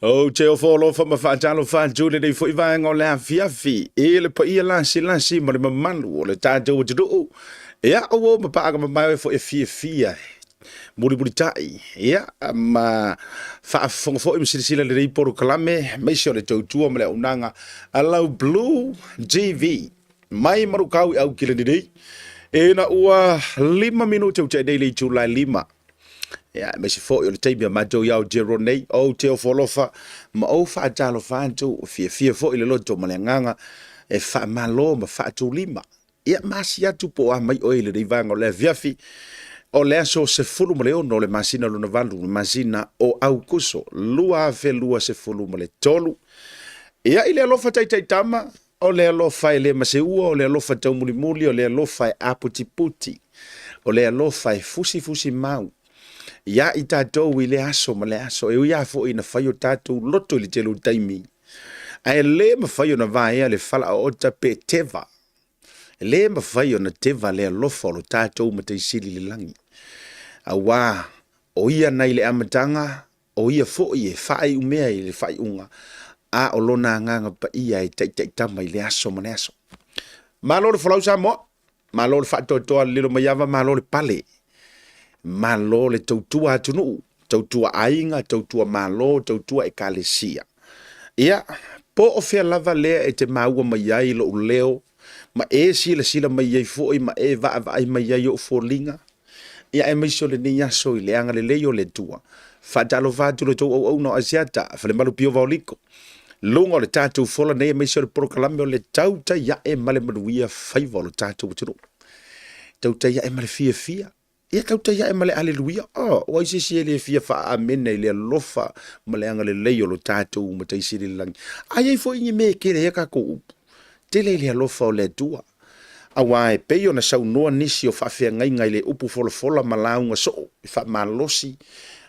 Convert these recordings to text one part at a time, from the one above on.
Ou te ofo alofa ma faatalofa atu i lenei foi vaega o le afiafi i le paia lasilasi ma le mamalu o le tatou atunuu. Ia, ua o ma paaga mamae oe foi e fiafia mulimulitai ia ma faafofoga foi ma silasila i lenei polokalame aemaise o le tautua ma le auaunaga a lau Blue TV mai Manukau i Aukilani nei. Ina ua 5 minute ua tea nei le itula e 5. Ia, aemaise foi o le taimi a matou i Aotearoa nei, ou te ofo alofa ma ou faatalofa atu, fiafia foi le loto ma le agaga e faamalo ma faatulima. Ia, ma asi atu po o a mai oe i lenei vaega o le afiafi, o le aso 16 o le masina lona valu, le masina o Aukuso 2023. Ia, i le alofa taitaitama, O le alofa e le maseua, o le alofa taumulimuli, o le alofa e aputiputi, o le alofa e fusifusi mau iā i tatou i lea aso ma lea aso, e ui lava foi ina fai o tatou loto i le tele o taimi, ae le mafai ona vaea le falaoota pe teva. E le mafai ona teva le alofa o lo tatou Matai Sili i le lagi, auā o ia nai le amataga O ia foi e faaiumea i le faaiuga, a o lona agaga paia e taitaitama i le aso ma le aso. Malo le folau Samoa, malo le faatoatoa le lilo maiava, malo le pale, malo le tautua atunuu, tautua aiga, tautua malo, tautua ekalesia. Ia, po o fea lava lea e te maua mai ai lou leo, ma e silasila mai ai foi ma e vaavaai mai ai ou foliga, Ia aemaise o lenei aso i le agalelei o le Atua. Faatalofa atu i lo outou auauna o Asiata, Falemalu Pio Vaoliko, luga o le tatou fola nei aemaise o le polokalame o le tautai ae ma le manuia faiva o lo tatou atunuu. Tautai ae ma le fiafia. Ia tautai ae ma le aleluia. Oh, o ai se isi e le fia faaamene i le alofa ma le agalelei o lo tatou Matai Sili i le lagi. A i ai foi ni mea e tele ai a tatou upu, tele i le alofa o le Atua. Aua e pei ona saunoa nisi o faafeagaiga i le upu folafola ma lauga soo i faamalosi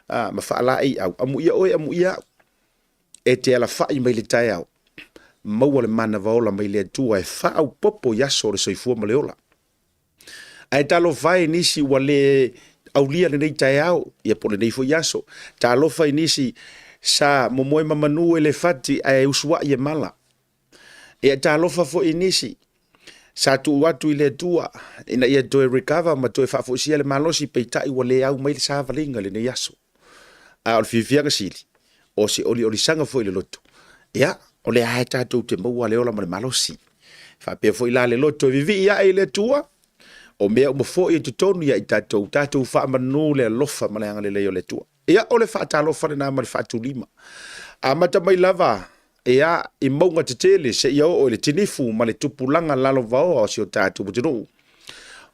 ma faalaeiau, Amuia oe, amuia au, e te alafai mai le taeao, maua le manava ola mai le Atua e faaopoopo i aso o le soifua ma le ola. Ae talofa e i nisi ua le aulia lenei taeao, ia po o lenei foi aso. Talofa i nisi sa momoe mamanu e le fati ae usuai e mala. Ia talofa foi i nisi sa tuu atu i le Atua ina ia toe recover ma toe faafoisia le malosi, peitai ua le au mai le savaliga i lenei aso. A o le fiafiaga sili, o se oliolisaga foi i le loto. Ia, o lea lava tatou te maua le ola ma le malosi. Faapea foi la le loto e vivii ae i le Atua, o mea uma foi e totonu ia i tatou, tatou faamanu le alofa ma le agalelei o le Atua. Ia, o le faatalofa lena ma le faatulima. Amata mai lava, ia, i mauga tetele seia oo i le tinifu ma le tupulaga lalovaoa o si o tatou atunuu.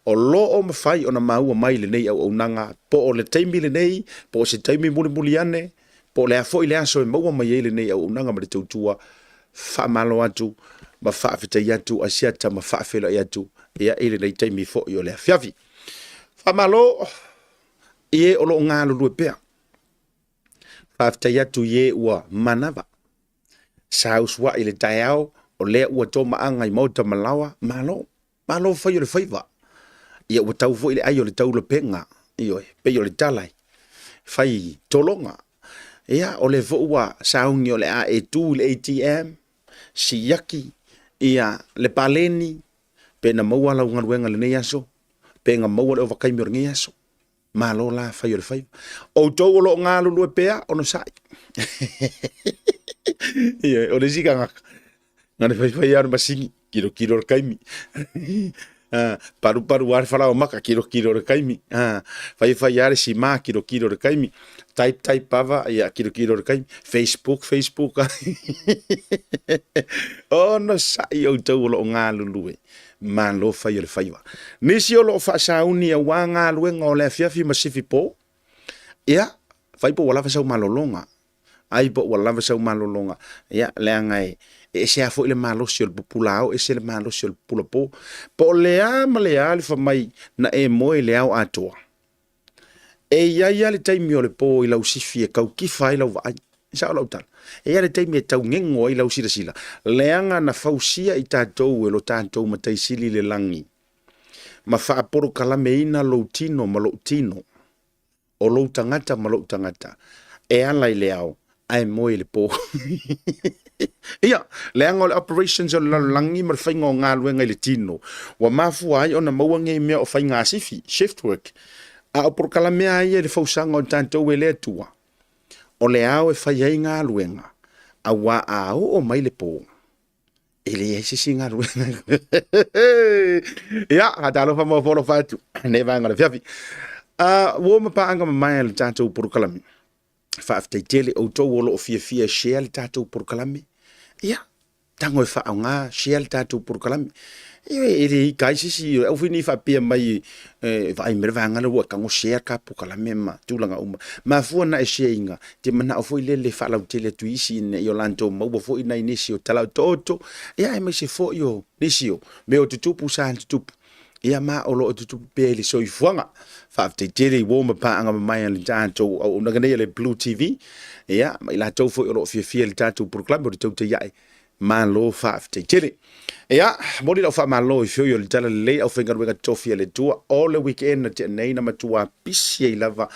O lo o mafai ona maua mai lenei auaunaga po o le taimi lenei, po o se taimi mulimuli ane, po o le a foi le aso e maua mai ai lenei auaunaga ma le tautua. Faamalo atu ma faafetai atu Asiata ma faafeiloai atu ia i lenei taimi foi o le afiafi. Faamalo i e o lo o galulue pea. Faafetai atu i e ua manava. Sa usuai i le taeao, o lea ua tomaaga i maota ma laoa, malo, malo fai o le faiva. Ia ua tau foi le ai o le taulapega, ioe, pei o le tala e fai tologa. Ia, o lea foi ua sauni o le a e tu i le ATM, siaki ia le paleni, pe na maua lau galuega i lenei aso, pe na maua le ovataimi o lenei aso. Malo la fai o le faiva. Outou o lo o galulue pea, onosai. Ia, o le isi tagata, na le faifai lava o le masini, kilokilo le taimi. Palupalu lava le falaoamata, kilokilo le taimi. Faifai lava le sima, kilokilo le taimi. Type type lava, ia, kilokilo le taimi. Facebook, Facebook lava. Onosai outou o lo o galulue. Malo fai o le faiva. Nisi o lo o faasauni aua galuega o le afiafi ma sifi po, ia, fai po ua lava sau malologa. Ai po ua lava sau malologa. Ia, leaga e ese lava foi le malosi o le pupula ao, ese le malosi o le pupula po. Po o le a ma le a le fai mai na e moe i le ao atoa, E i ai lava le taimi o le po i lau sifi e tau kifa ai lau vaai. E sao lau tala. E i ai le taimi e tau gego ai lau silasila, leaga na fausia i tatou e lo tatou Matai Sili i le lagi, ma faapolokalameina lou tino ma lou tino, o lou tagata ma lou tagata, e ala i le ao, Ae moe i le po. Ia, leaga o le operations o le lalolagi ma le faiga o galuega i le tino, ua mafua ai ona maua nei mea o faiga sifi, shift work. A o polokalame lava ia i le fausaga o tatou e le Atua, o le ao e fai ai galuega, aua a oo mai le po, e leai se isi galuega. Ia, faatalofa ma ofo alofa atu i lenei vaega o le afiafi. Ua ma paaga mamae a le tatou polokalame. Faafetai tele outou o lo o fiafia e share le tatou polokalame. Ia, tago e faaaoga, share le tatou polokalame. Ia, e le ika ai se isi, au foi nei faapea mai, e vaai mai le vaega lea ua e tago share ka polokalame ma tulaga uma. Mafua na e share ina, te manao foi lele e faalautele atu i isi ina ia latou maua foi nai nisi o tala otooto, ia aemaise foi o nisi o mea o tutupu sa tutupu. Ia ma o lo o tutupu pea i le soifuaga. Faafetai tele i uo ma paaga mamae a le tatou auaunaga nei a le Blue TV. Ia, ma i latou foi o lo o fiafia i le tatou polokalame o le Tautai Ae. Malo faafetai tele. Ia, momoli lau faamalo i feoi o le Talalelei, aufaigaluega totofi a le Atua. O le weekend na tea nei na matua pisi ai lava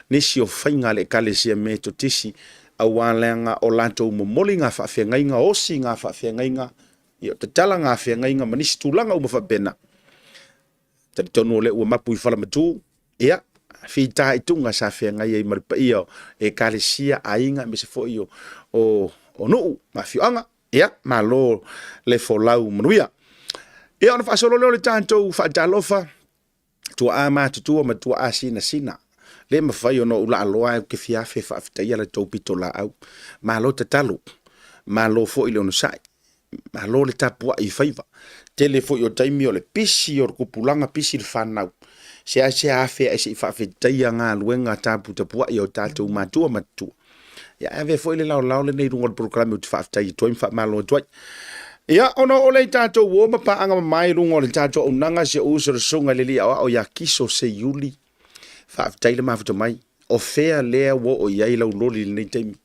nisi o faiga a le Ekalesia Metotisi, aua leaga o latou momoli ngā faafeagaiga, osi ngā faafeagaiga, Ia, tatala ngā feagaiga ma nisi tulaga uma faapena. Talitonu o lea ua mapu i Falamatu, ia, fitaituga sa feagai ai ma le paia o ekalesia, aiga, aemaise foi o nuu ma afioaga. Ia, malo le folau manuia. Ia, ona faasolo lea o le tatou faatalofa, tuaa matutua ma tuaa sinasina. Le mafai ona ou laaloa ae ou te fia afe e faafetaia la tou pitolaau. Malo tatalo, malo foi le onosai, malo le tapuai i faiva. Tele foi o taimi o le pisi o le tupulaga, pisi le fanau. Seasea afe ae se i faafetaia galuega taputapuai a o tatou matua matutua. Ia, ae avea foi le laolao lenei i luga o le polokalame ou te faafetai atu ai ma faamalo atu ai. Ia, ona oo lea i tatou uo ma paaga mamae i luga o le tatou auaunaga, si ou uso le Susuga i le Alii Aoao ia Kiso Seiuli. Faafetai le mafuta mai. O fea lea ua oo i ai lau loli i lenei taimi?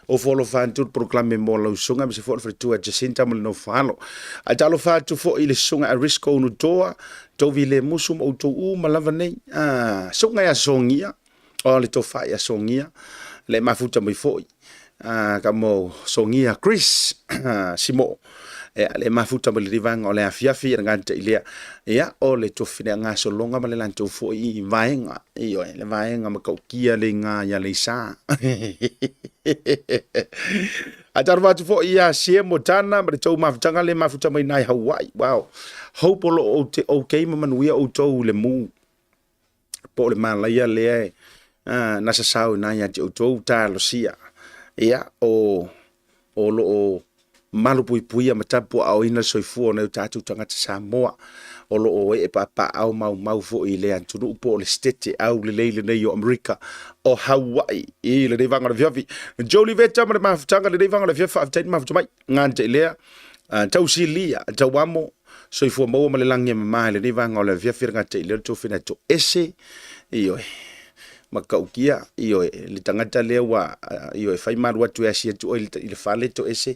Ofo alofa atu le polokalame mo lau susuga aemaise foi o le faletua ia Jacinta ma le nofo alo. Ae talofa atu foi i le susuga Arisco Unutoa, Tovi Lemusu ma outou uma lava nei. Ah, susuga ia Sogia, o le tofa ia Sogia, le mafuta mai foi. Ah, ka mo Sogia Chris Simo. Ia, le mafuta mai le vaega o le afiafi ia ngata i lea. Ia, o le tofine gasologa ma le latou foi i vaega. Ioe, le vaega matautia le iga ia Leisa. Ae talofa atu foi ia Sie Montana ma le tou mafutaga le mafuta mai nai Hawaii. Wow. Hope o lo o te okay ma manuia outou i le mu. Po o le malaia lea e na sasao i na ia te outou talosia. Ia, o lo o malupuipuia ma tapuaaoina le soifua o nai o tatou tagata Samoa o lo o ee paapaaao maumau foi i le atunuu po o le setete aulelei lenei o Amerika o Hawaii i lenei vaega o le afiafi. Jolie Veta ma le mafutaga i lenei vaega o le afiafi, faafetai le mafuta mai. Gata i lea, tausilia, tauamo, soifua maua ma le lagi e mama i lenei vaega o le afiafi, le gata i lea o le tofina e toese, ioe, matautia, ioe, le tagata lea ua, ioe, fai malu atu e asi atu oe i le fale toese.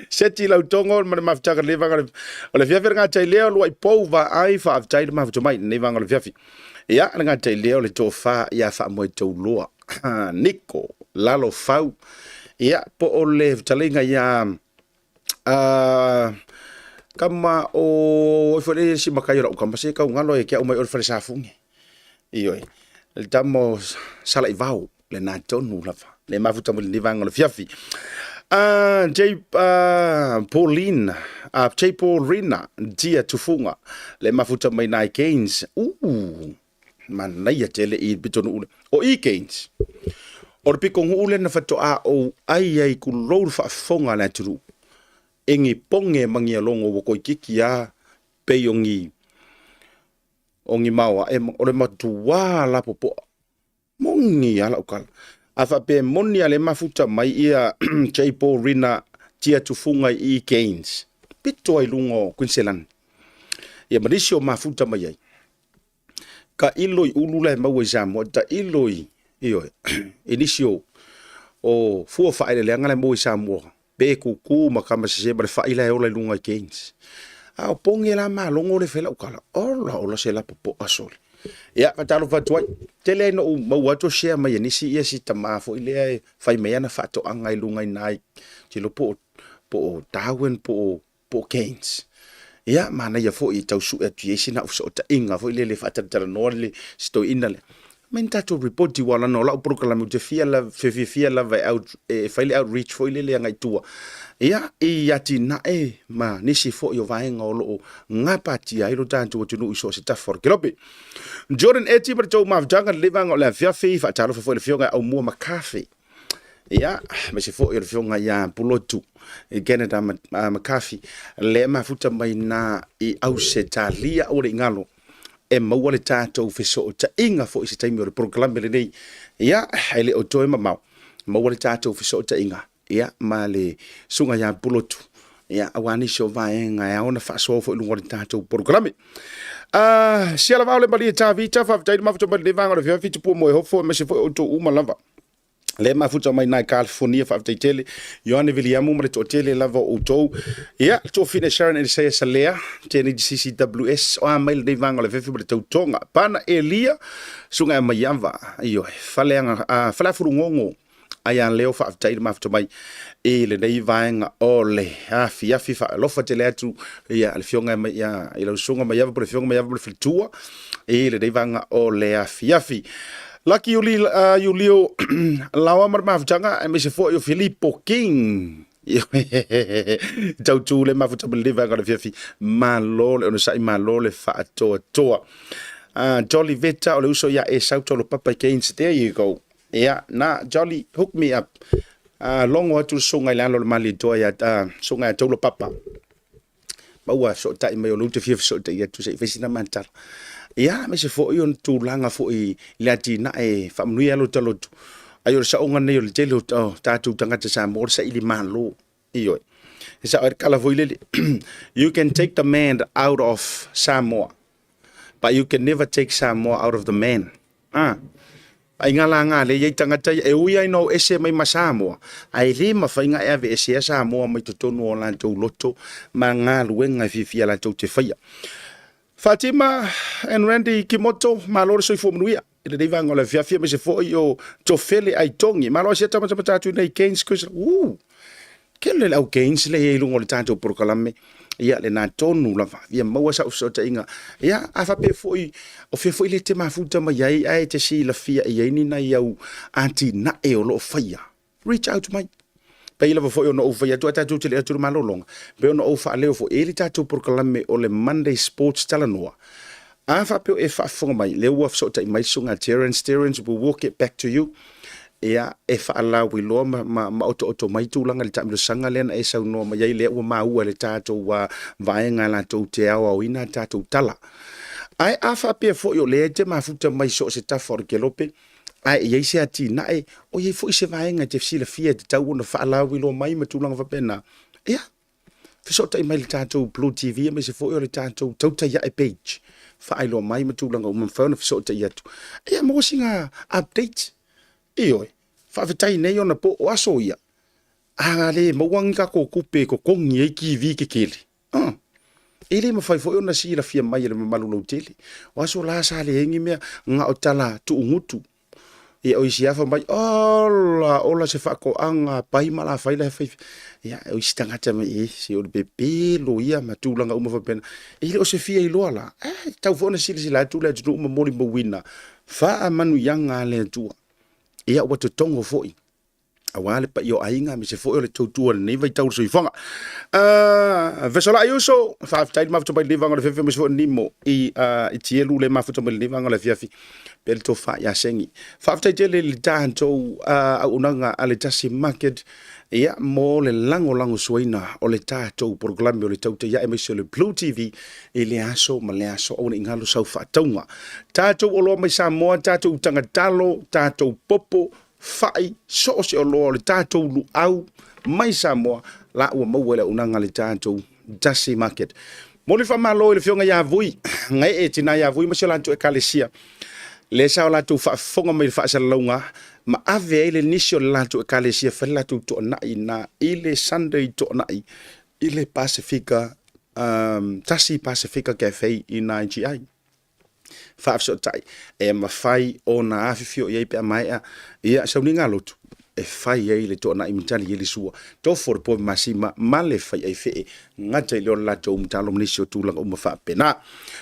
Seti Lautogo ma le mafutaga i lenei vaega o le afiafi, le gata i lea o Luai Pou Vaai, faafetai le mafuta mai i lenei vaega o le afiafi. Ia, le gata i lea o le tofa ia Faamoetauloa Niko Lalofau, ia, po o le fetalaiga ia kama o ai foi le isi matai o lau kama se tau galo e ke au mai o le fale safune. Ioe, le tama o Salaivao lena tonu lava le mafuta mai lenei vaega o le afiafi. J Pauline, J Paul Rina, Tia Tufunga, le mafuta mai nai Cairns. Manaia tele i le pitonuu le. O i Cairns, o le pitonuu lea na faatoa ou ai ai tulou le faafofoga a le atunuu e ni poge ma ni alogo ua toeitiiti lava pei o ni maoae, o le matua lapopoa. Moni lava lau tala. A faapea e moni lava lea e mafuta mai ia J Paul Rina Tia Tufunga i Cairns, pito lava i luga o Queensland, ia ma nisi o mafuta mai ai, tailo i ulu la e maua i Samoa, tailo i, ioe, i nisi o fua faaeleeleaga la e maua i Samoa, pe tutu ma tama sese ma le fai la e ola i luga i Cairns. A o poge la malogo lea e fai ai lau tala, ola ola se lapopoa sole. Ia, faatalofa atu ai. Tele ai na ou maua atu o share mai e nisi ia si tama foi lea e fai mai ana faatoaga i luga i ina i, ou te iloa po o, po o Darwin po o, po o Cairns. Ia, manaia foi e tau sue atu i ai sina au fesootaiga foi lele e faatalatalanoa le si toeaina lea. Aumai ni tatou report aua leaga o lau polokalame ou te fia lava, fiafia lava e, out, e fai le outreach foi lele agai i tua. Ia, i atinae ma nisi foi o vaega o lo o gapatia ai lo tatou atunuu i so o se tafa o le kelope. Jordan Eti ma le tou mafutaga lenei vaega o le afiafi, faatalofa foi i le afioga ia Aumua McCarthy. Ia, aemaise foi o le afioga ia Pulotu i Canada McCarthy, lea e mafuta mai na i Ausetalia, aua le i galo e maua le tatou fesootaiga foi i se taimi o le polokalame lenei. Ia, e le o toe mamao, maua le tatou fesootaiga, ia, ma le susuga ia Pulotu, ia, aua nisi o vaega e ao ona faasoa foi i luga o le tatou polokalame. Sialavao le malie Tavita, faafetai le mafuta mai lenei vaega o le afiafi, tupua moe hofo, aemaise foi o outou uma lava. Lea e mafuta mai nai California, faafetai tele. Ioane Viliamu ma le toatele lava o outou. Ia, le tuafine Sharon Elisea Salea, tēnei te CCWS, o a mai lenei vaega o le afiafi ma le tautoga. Pana Elia, susuga ia Maiava, ioe, Faleaga, Faleafulugogo, ai a leo faafetai le mafuta mai i lenei vaega o le afiafi. Faalofa tele atu ia le afioga mai ia i lau susuga Maiava po o le afioga Maiava ma le faletua i lenei vaega o le afiafi. Lucky Iuli, Iulio Laoa ma le mafutaga aemaise foi o Filipo King. Tautu le mafuta ma lenei vaega o le afiafi. Malo le onosai, malo le faatoatoa. Jolly Veta o le uso ia Esau Taulopapa i Cairns. There you go. Ia, na, Jolly, hook me up. Logo atu le susuga i le alo o le Malietoa ia, susuga ia Taulopapa. Ma ua fesootai mai o lea ou te fia fesootai atu se i fai sina matala. Ia, aemaise foi o tulaga foi i le atinae e faamanuia ai lo ta lotu. Ai o le saoga nei o le tele o tatou tagata Samoa o le saili malo. Ioe. E sao ai le tala foi lele, you can take the man out of Samoa, but you can never take Samoa out of the man. Ah. Ai ngā la ngā le iai tangata ia, e ui ai no ese mai ma Samoa, ae le mawhai ngā e ave esea Samoa mai totonu o latou loto ma ngā luenga e fiafia latou te whaia. Fatima and Randy Kimoto, malo le soifua manuia. I lenei vaega o le afiafi aemaise foi o Tofele Aitongi. Malo asia tamatamata atu nei Gaines Chris. Uu! Kele le au Gaines le i luga o le tatou polokalame. Ia, lena tonu lava. Ia maua sau fesootaiga. Ia, a faapea foi, o fea foi le te mafuta mai ai, ae te silafia i ai ni nai au atinae o lo o faia. Reach out mai. Pei lava foi ona ou fai atu, ae tatou te le atu i le malologa, pei ona ou faaleo foi, e i ai le tatou polokalame o le Monday Sports Talanoa. A faapea o e faafofoga mai, lea ua fesootai mai le susuga Terence, Terence, we will get back to you. Ia, e faalauiloa ma, ma, ma otooto mai tulaga i le taamilosaga lea na e saunoa mai ai, lea ua maua e le tatou vaega latou te aoaoina a tatou tala. Ae a faapea foi o lea e te mafuta mai so o se tafa o le kelope, Ae i ai se atinae, o i ai foi se vaega e te silafia e tatau ona faalauiloa mai ma tulaga faapena, ia, fesootai mai i le tatou Blue TV aemaise foi o le tatou Tautai Ae page, faailoa mai ma tulaga uma e mafai ona fesootai atu. Ia, maua sina update. Ioe, faafetai nei ona po o aso ia, a le maua ni tatou tupe e totogi ai TV tetele, Ah, e le mafai foi ona silafia mai e le mamalu lautele. O aso la sa leai ni mea, na o tala tuugutu. Ia o isi afa mai, ola, ola se faatoaga pai ma la fai la fai. Ia o isi tagata mai, e, se o le pepelo ia ma tulaga uma faapena. E le o se fia iloa la, eh, tau foi ona silasila atu le atunuu ma molimauina faamanuiaga a le Atua. Ia ua totogo foi aua le paia o aiga aemaise foi o le tautua i lenei vaitau o le soifuaga. Vesolai uso, faafetai le mafuta mai lenei vaega o le afiafi aemaise foi Nimo i, i Tielu le mafuta mai lenei vaega o le afiafi pe le tofa ia Sengi. Faafetai tele i le tatou auaunaga a le Tasi Market ia mo le lagolagosuaina o le tatou polokalame o le Tautai Ae aemaise o le Blue TV i lea aso ma lea aso. Aua ne i galo sau faatauga. Tatou oloa mai Samoa, tatou tagatalo, tatou popo, Fa'i, so o se oloa o le tatou luau mai Samoa la ua maua i le auaunaga a le tatou Dasi Market. Momoli le faamalo i le Afioga ia Vui, Gaee, tina ia Vui ma si o latou Ekalesia, lea sa o latou faafofoga mai i le faasalalauga ma ave ai le nisi o le latou Ekalesia e fai le latou toanai ina i le Sunday toanai i le Pasefika. Tasi Pasefika Cafe i 9GI. Faafesootai e mafai ona afifio i ai pe a maea ia sauniga lotu e fai ai le toanai ma tali ai le sua, tofo le povi masima ma le fai ai fee gata i le o le latou matalo ma nisi o tulaga uma faapena.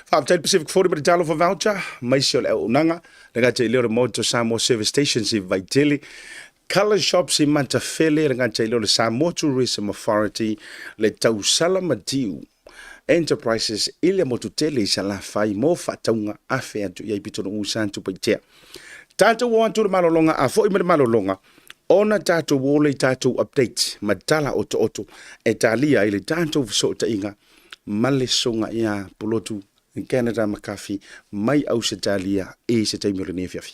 Faafetai le Pacific 40 ma le Talofa Voucher ma isi o le auaunaga le gata i le o le Moto Samoa Service Stations i Vaitele, Colour Shops i Matafele, le gata i le o le Samoa Tourism Authority, le Tausala Matiu Enterprises i le motu tele i Salafai mo faatauga afe atu i ai pitonuu i Satupaitea. Tatou o atu le malologa a foi mai le malologa ona tatou o le tatou update ma tala otooto e talia ai le tatou fesootaiga ma le soga ia Pulotu Canada Makafi mai Ausetalia i se taimi o lenei afiafi.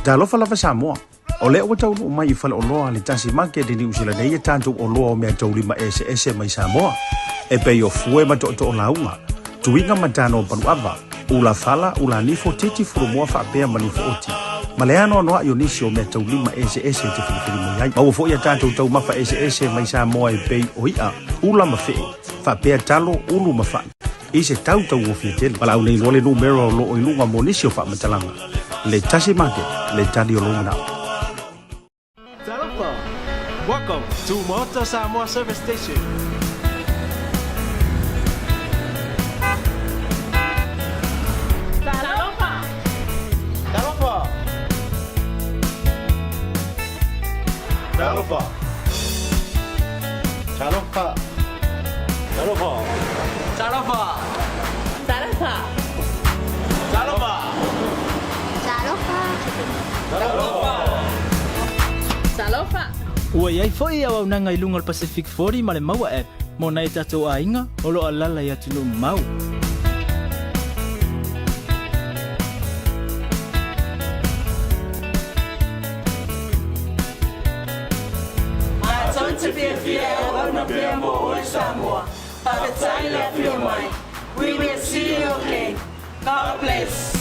Talofa lava Samoa. O lea ua taunuu mai i faleoloa le Tasi Market i Niu Sila nei e tatou oloa o meataulima eseese mai Samoa, e pei o fue ma tootoo lauga, tuiga ma tano paluava, ula fala, ula nifo, titi furumoa faapea ma nifo oti, ma le anoanoai o nisi o meataulima eseese e te filifili mai ai. Maua foi a tatou taumafa eseese mai Samoa e pei o i'a, ula ma fee, faapea talo, ulu ma fai. I se tau taugofie tele. Valaau nei loa le numera o loo i luga mo nisi o faamatalaga. Le Tasi Market, le tali o lou manao. Talofa! Welcome to Maota Samoa Service Station. Talofa! Talofa! Talofa! Talofa! Talofa! Talofa! Talofa! Talofa! Talofa! Talofa! Talofa! Ua i ai foi auaunaga i luga o le Pacific 40 ma le Maua App mo nai o tatou aiga o lo o alaala i atunuu mamao. Matou te fiafia e auauna pea mo oe Samoa. Faafetai le afio mai. We will see you again. God bless.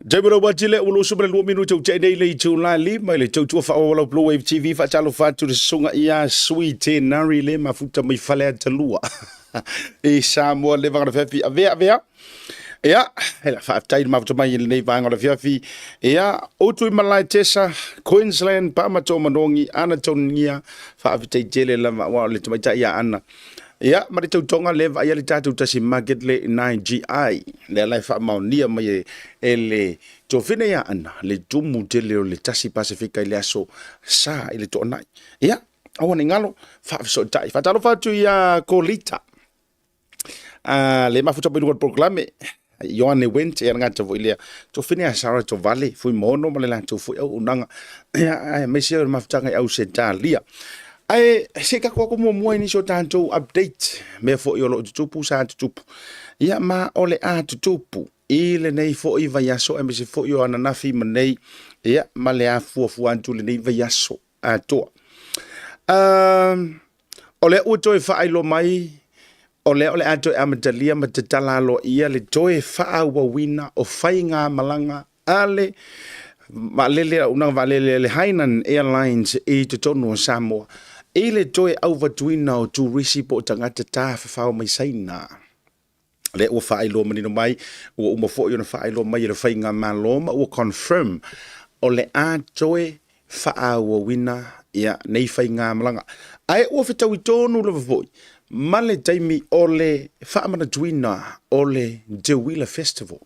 Taimi lau ati le ulu super lua minute u tei nei le itu la lima i le tautua whaawala Blue Wave TV whaatalo whatu le sunga ia sui te nari le mafuta mai fale atalua i Samoa le vangana feafi avea avea Ia, e la faafetai le mafuta mai i lenei vaega o le afiafi. Ia, utu i malae Tesa, Queensland, Pama Tōmanogi, Ana Tonia, faafetai tele lava aua o le tamaitai ia Ana. Ia, ma le tautoga le vaaia le tatou tasi market le 9GI, lea la e faamaonia mai e, e le tofina ia Ana, le tumu tele o le tasi Pasefika i le aso sa i le toanai. Ia, aua ne i galo, faafesootai. Faatalofa atu ia Kolita. A le mafuta mai luga o le polokalame, Ioane Wendt, ia le gata foi lea. Tofine a Sarah Tovale, Fuimaono ma le latou foi auaunaga. Ia, aemaise o le mafutaga i Ausetalia. Ae se i tatou atu muamua i nisi o tatou update, mea foi o lo o tutupu sa tutupu. Ia ma o le a tutupu i lenei foi vaiaso aemaise foi o ananafi ma nei, ia ma le a fuafua atu lenei vaiaso atoa. O lea ua toe faailoa mai, o lea o le a toe amatalia ma tatala aloaia le toe faaauauina o faigamalaga a le vaalele auaunaga vaalele a le Hainan Airlines i totonu o Samoa i le toe auvatuina o turisi po o tagata tafafao mai Saina. Lea ua faailoa manino mai, ua uma foi ona faailoa mai e le Faigamalo ma ua confirm o le a toe faaauauina ia nei faigamalaga. Ae ua fetaui tonu lava foi ma le taimi o le faamanatuina o le Teuila Festival.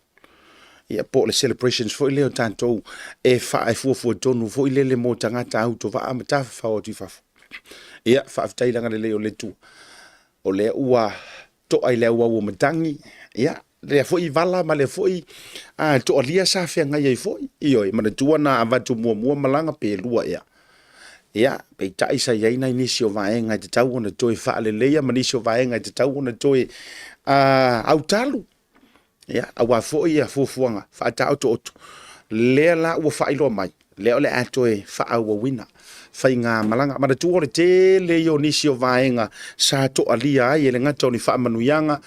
Ia po o le celebrations foi lea o tatou e faaefuafua tonu foi lele mo tagata autovaa ma tafafao atu i fafo. Ia, faafetai le agalelei o le Atua. O lea ua toa i le auau o matagi, ia, lea foi vala ma lea foi a, toalia sa feagai ai foi. Ioe, manatua na avatu muamua malaga pe lua ea. Ia, peitai sa i ai nai nisi o vaega e tatau ona toe faaleleia ma nisi o vaega e tatau ona toe a, autalu. Ia, aua foi ia fuafuaga faataotooto. Lea la ua faailoa mai. Lea o le a toe faaauauina faigamalaga. Manatua o le tele ia o nisi o vaega sa toalia ai e le gata o ni faamanuiaga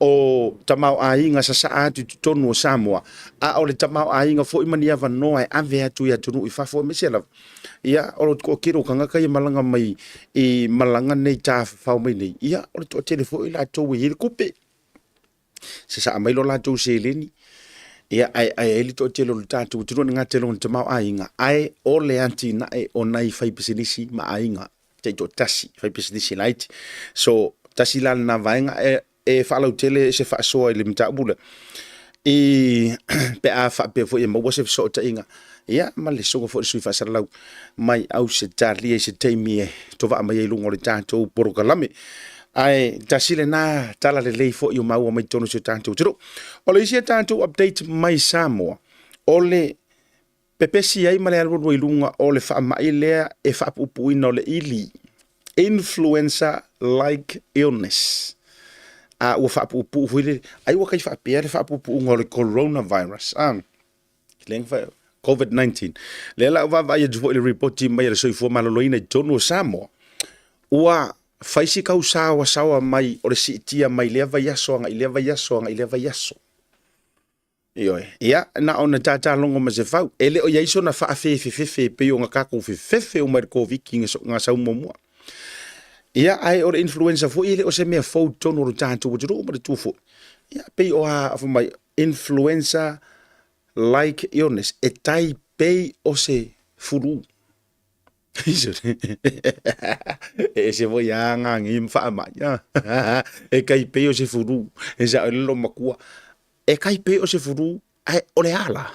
o tamaoaiga sasaa atu i totonu o Samoa, a o le tamaoaiga foi ma ni avanoa e ave atu i atunuu i fafo, aemaise lava ia o le toatele o tagata ia malaga mai i malaga nei tafafao mai nei, ia o le toatele foi o latou e i ai le tupe. Sasaa mai lo latou seleni, ia ae ae ai le toatele o le tatou atunuu e le gata i lona tamaoaiga, ae o le atinae o nai faipisinisi ma aiga taitoatasi, faipisinisi laiti. So, tasi la lena vaega e, e faalautele se faasoa i le mataupu lea, i pe a faapea foi e maua se fesootaiga ia ma le susuga foi i le sui faasalalau mai Ausetalia i se taimi e tovaa mai ai i luga o le tatou polokalame. Ae tasi lena tala lelei foi o maua mai totonu o si o tatou atunuu. O le isi a tatou update mai Samoa, o le pepesi ai ma le alualu ai i luga o le faamai lea e faapuupuuina o le ili, influenza like illness. A ua faapuupuu foi le, ai ua kai faapea le faapuupuuga o le coronavirus. Ah, lea na fai, COVID-19. Lea la ua vaavaai atu foi i le ripoti mai a le Soifua Maloloina i totonu o Samoa, ua fai si tausaoasaoa mai o le siitia mai lea vaiaso agai lea vaiaso agai lea vaiaso. Ioe. Ia, na ona tatalogo ma se fau. E le o i ai sona faafefefefe e pei ona tatou fefefe uma i le Koviti na sau muamua. Ia, ae o le influenza foi e le o se mea fou i totonu o le tatou atunuu ma le tu foi. Ia, pei o a fai mai, influenza like illness, e tai pei o se fulu. E ese foi a ngā ma faamai. E kai pei o se fulu. E sa o le lo makua. E kai pei o se fulu, ae o le a la?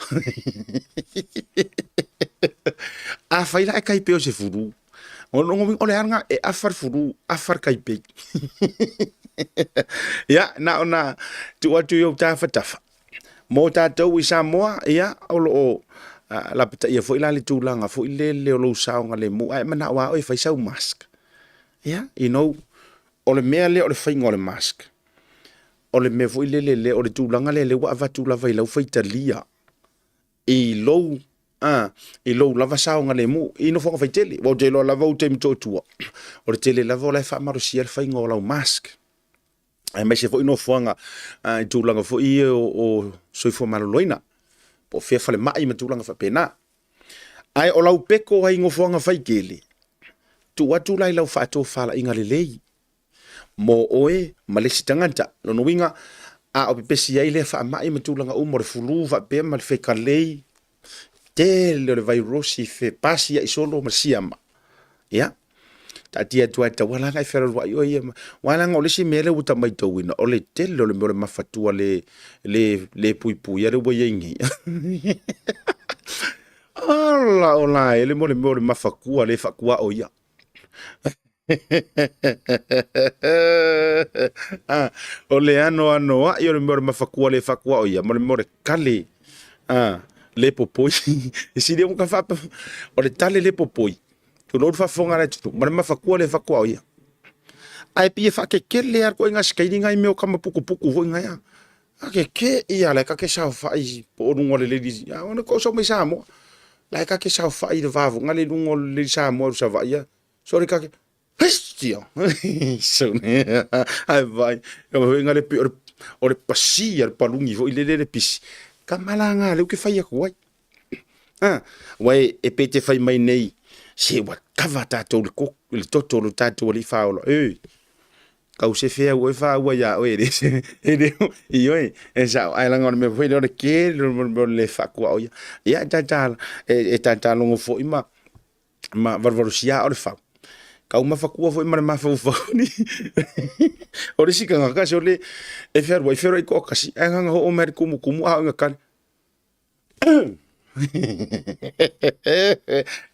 Afai la e kai pei o se fulu, o lona uiga o le a lena? E afa le fulu, afa le kai pei. Ia, na ona tuu atu i ou tafatafa. Mo tatou i Samoa, ia, o lo o lapataia foi la le tulaga foi lele o lou saogalemu, ae manao lava oe e fai sau mask. Ia, you know, o le mea lea o le faiga o le mask, o le mea foi lele lea, o le tulaga lea lea ua avatu lava i lau faitalia i lou a i lou lava saogalemu i nofoaga faitele. Aua ou te iloa lava ou te Motootua, o le tele lava o la e faamalosia le faiga o lau mask, aemaise foi nofoaga i tulaga foi ia o soifua maloloina, po o fea falemai ma tulaga faapena. Ae o lau peko ai i nofoaga faitele, tuu atu la i lau faatofalaiga lelei mo oe ma le isi tagata. Lona uiga, a o pepesi ai lea faamai ma tulaga uma o le fulu faapea ma le fekalei, tele o le vairosi fepasi ai solo ma le siama. Ia, taatia atu ai tauala e fealualuai oe ia. Aua leaga o le isi mea lea ua ta matauina, o le tele o le mea o le mafatua le, le, le puipuia lea ua i ai nei. Ala o la e le mo le mea o le mafatua le faakuao ia. Ah, o le anoanoai o le mea o le mafakua le faakuao ia, ma le mea o le kale ah, le popoi. E sili ona ka faapa, o le tale le popoi, tulou le faafofoga a le atunuu, ma le mafakua le faakuao ia. Ae pei e faakekele lava ituaiga sikaini na i mea o tama pukupuku foi na ea. A keke ia la e ta te saofai po o luga o le leli, a ona tou sau mai Samoa. La e ta te saofai i le va foi na le i luga o le leli Samoa i Savaii a. Sorry kake. Hestia. Ai vai. Ka foi ngale pe o le pasi a le palungi foi le le le pisi. Ka malanga le ke fai aku ai. Ah, wai e pe te fai mai nei se ua kava tātou le ko le toto lo tātou ali whaola. E, kau se whea ua e whaua ia oe e se e le i oe e sa ai langa o le mea foi le o le ke le le whakua o ia. Ia e tātā e tātā longo foi ma ma valuvalusia o le fau. Kau mafakua foi ma le mafaufau ni. O le isi tagata se o le e fealuai fealuai toatasi ae gagana oo mai le tumutumu a o ina kali.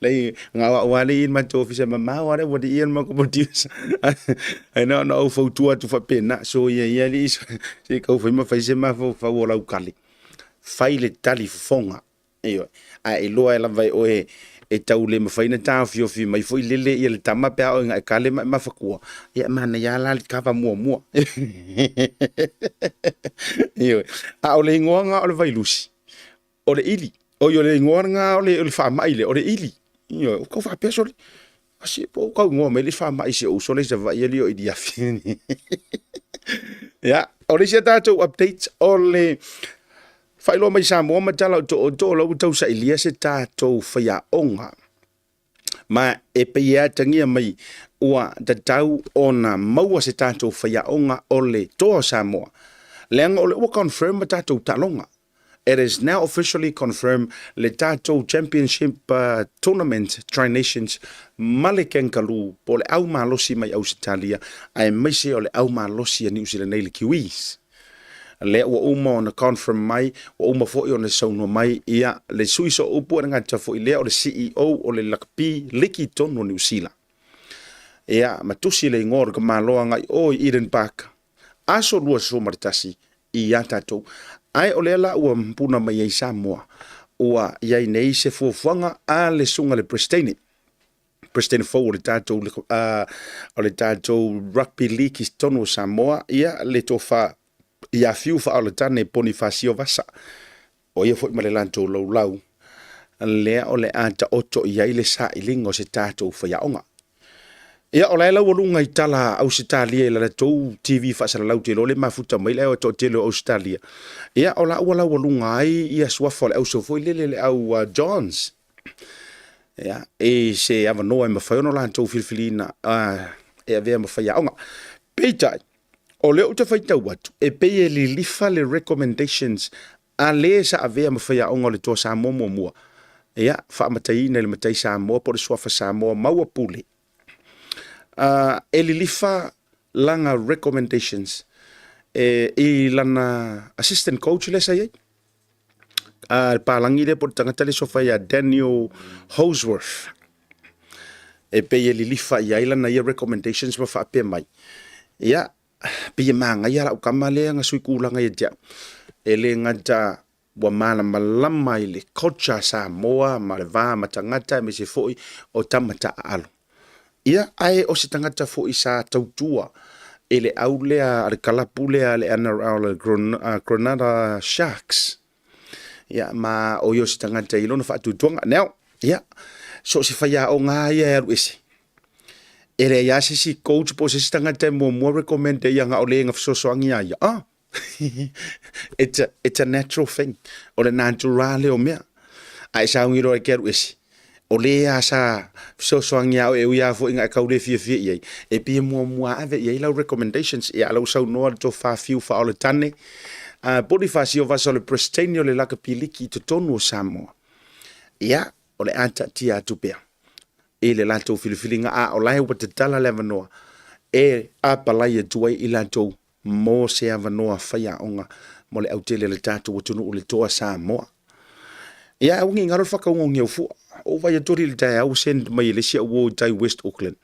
Lei nga wa wa le in matou ofisa mamao ale ua liia le matou producer. Ai na ona ou fautua atu faapena so ia ia alii se i tau fai ma fai se mafaufau o lau kali. Fai le tali fofoga. Ioe. Ae iloa lava e oe e tau le mafai ona taofiofi mai foi lele ia le tama pe a oo ina e kale ma e mafakua, ia e manaia lava la le kava muamua. Ioe. A o le igoa lena o le vailusi, o le ili. Oi, o le igoa lena o le faamai lea, o le ili. Ioe, ua tau faapea sole, se po ua tau igoa mai le faamai i si ou uso lea i Savaii e le o Iliafi. Ia, o le isi a tatou update o le faailoa mai Samoa ma tala o tootoo la ua tausailia se tatou faiaoga. Ma e pei e atagia mai ua tatau ona maua se tatou faiaoga o le toa o Samoa. Leaga o lea ua confirm a tatou taaloga. It is now officially confirmed le tatou championship tournament Tri Nations ma le Kangaroo po o le au malosi mai Ausetalia aemaise o le au malosi a Niu Sila nei le Kiwis. Lea ua uma ona confirm mai, ua uma foi ona saunoa mai ia le sui sooupu e le gata foi lea o le CEO o le lakapi liki tonu o Niu Sila. Ia, ma tusi le igoa o le tamaloa agai o i Eden Park, aso 21 ia tatou. Ae o lea la ua puna mai ai Samoa, ua i ai nei se fuafuaga a le susuga i le Peresetene, Peresetene fou o le tatou, o le tatou Rugby League i totonu o Samoa, ia le tofa ia Fiu Faaolatane Ponifasio Vasa, o ia foi ma le latou laulau, lea o le a taoto i ai le sailiga o se tatou faiaoga. Ia, o la e laualuga i tala a Ausetalia i la latou TV faasalalau te iloa le mafuta mai le toatele o Ausetalia. Ia, o la ua laualuga ai ia suafa o le auso foi lele le au Johns. Ia, i se avanoa e mafai ona latou filifiliina e avea ma faiaoga. Peitai, o lea ou te faitau atu, e pei e lilifa le recommendations a le sa avea ma faiaoga o le Toa Samoa muamua, ia, faamataiina i le matai Samoa po o le suafa Samoa maua pule, e lilifa lana recommendations e, i lana assistant coach lea sa i ai. A, le palagi lea po o le tagata lea suafa ia Daniel Holsworth. E pei e lilifa i ai lana ia recommendations ma faapea mai, ia, Pei e manaia lau tama lea na sui tulaga ia te au. E le gata ua malamalama i le culture a Samoa ma le va ma tagata aemaise foi o tama taaalo. Ia, ae o se tagata foi sa tautua i le au lea a le kalapu lea a le NRL le Granada Sharks. Ia, ma o ia o se tagata i lona faatuatuaga. Now, ia, so o se faiaoga lava ia e alu ese. E leai lava se isi coach po o se isi tagata e muamua recommend e ia na o le na fesoasoani ia ia. Ah, it's a natural thing. O le natural lea o mea. A e sauni loa e ke alu ese, o le a sa fesoasoani ia oe e ui lava foi ina e tau le fiafia i ai, e pei e muamua ave i ai lau recommendations. Ia, lau saunoa le tofa fiu faaoletane, Ponifasio Vasa o le Presetene o le Lakapi Liki i totonu o Samoa. Ia, o le a taatia atu pea i le latou filifiliga, a o la e ua tatala le avanoa e apalai atu ai i latou mo se avanoa faiaoga mo le autele o le tatou atunuu le Toa Samoa. Ia, aua ne i galo le whakaongaongia o fua. O vai atu i le taeao send mai e le isi au o i tai West Auckland.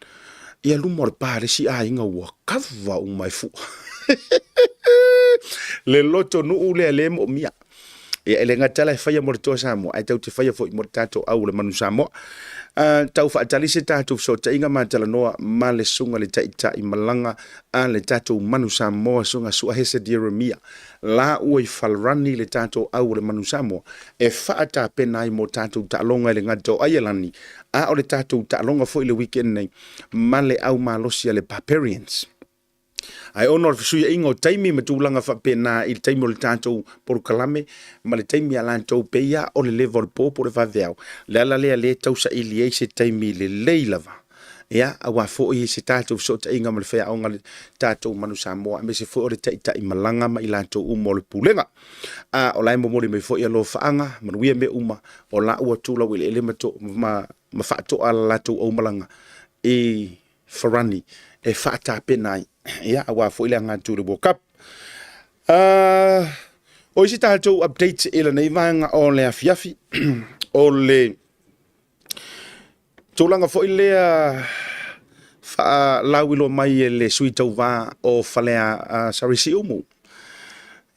Ia luma o le pā le isi aiga ua kava uma e fua. Le loto nuu lea le moomia. Ia, e le gata la e faia mo le Toa Samoa, ae tatou te faia foi mo le tatou au o le Manu Samoa. Tau faatali se tatou fesootaiga ma talanoa ma le susuga le Taitai malaga a le tatou Manu Samoa, susuga Suahese Jeremia. La ua i Farani le tatou au o le Manu Samoa e faatapena ai mo tatou taaloga i le gata o Aialani, a o le tatou taaloga foi i le weekend nei ma le au malosi a le Barbarians. Ae ona o le fesuiaiga o taimi ma tulaga faapena i le taimi o le tatou polokalame ma le taimi a latou pei lava o le leva o le po po o le vaveao, le ala lea lea e tausaili ai se taimi lelei lava, ia, aua foi se tatou fesootaiga ma le faiaoga le tatou Manu Samoa, aemaise foi o le taitai malaga ma i latou uma o le Pulega. A o la e momoli mai foi alofaaga, manuia mea uma, o la ua tulau eleele ma, to, ma, ma faatoa la latou aumalaga i Farani e faatapena ai, ia, aua foi le aga atu i le World Cup. O isi tatou update i lenei vaega o le afiafi, o le tulaga foi lea faalauiloa mai e le sui tauva o Falea sorry, Siumu.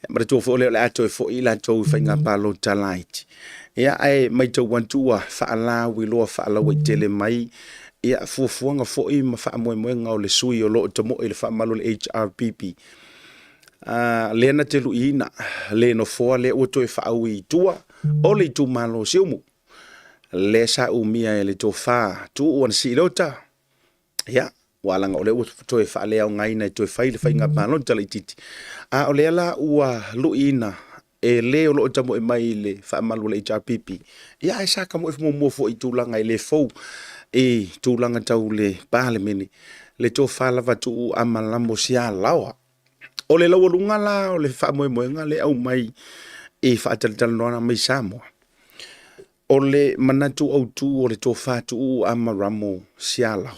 Manatua foi lea o le a toe foi i latou i faiga palota laiti. Ia, ae matau atu ua faalauiloa faalauaitele mai ia fuafuaga foi ma faamoemoega o le sui o lo o tamoe i le faamalu o le HRPP. Lea na te luiina le nofoa lea ua toe faaui i tua. o le itumalo o Siumu, lea sa umia e le Tofa Tuuu Anasii Leota. Ia, ua alaga o lea ua toe faaleaogaina e toe fai le faiga palota laitiiti, a o lea la ua luiina e le o lo o tamoe mai i le faamalu o le HRPP, ia ae sa tamoe muamua foi i tulaga e le fou i tulaga tau le Palemene, le tofa lava Tuuu Amalamo Sialaoa. O le laualuga la o le faamoemoega lea e aumai i faatalatalanoaga mai Samoa, o le manatu autu o le tofa Tuuu Amaramo Sialaoa,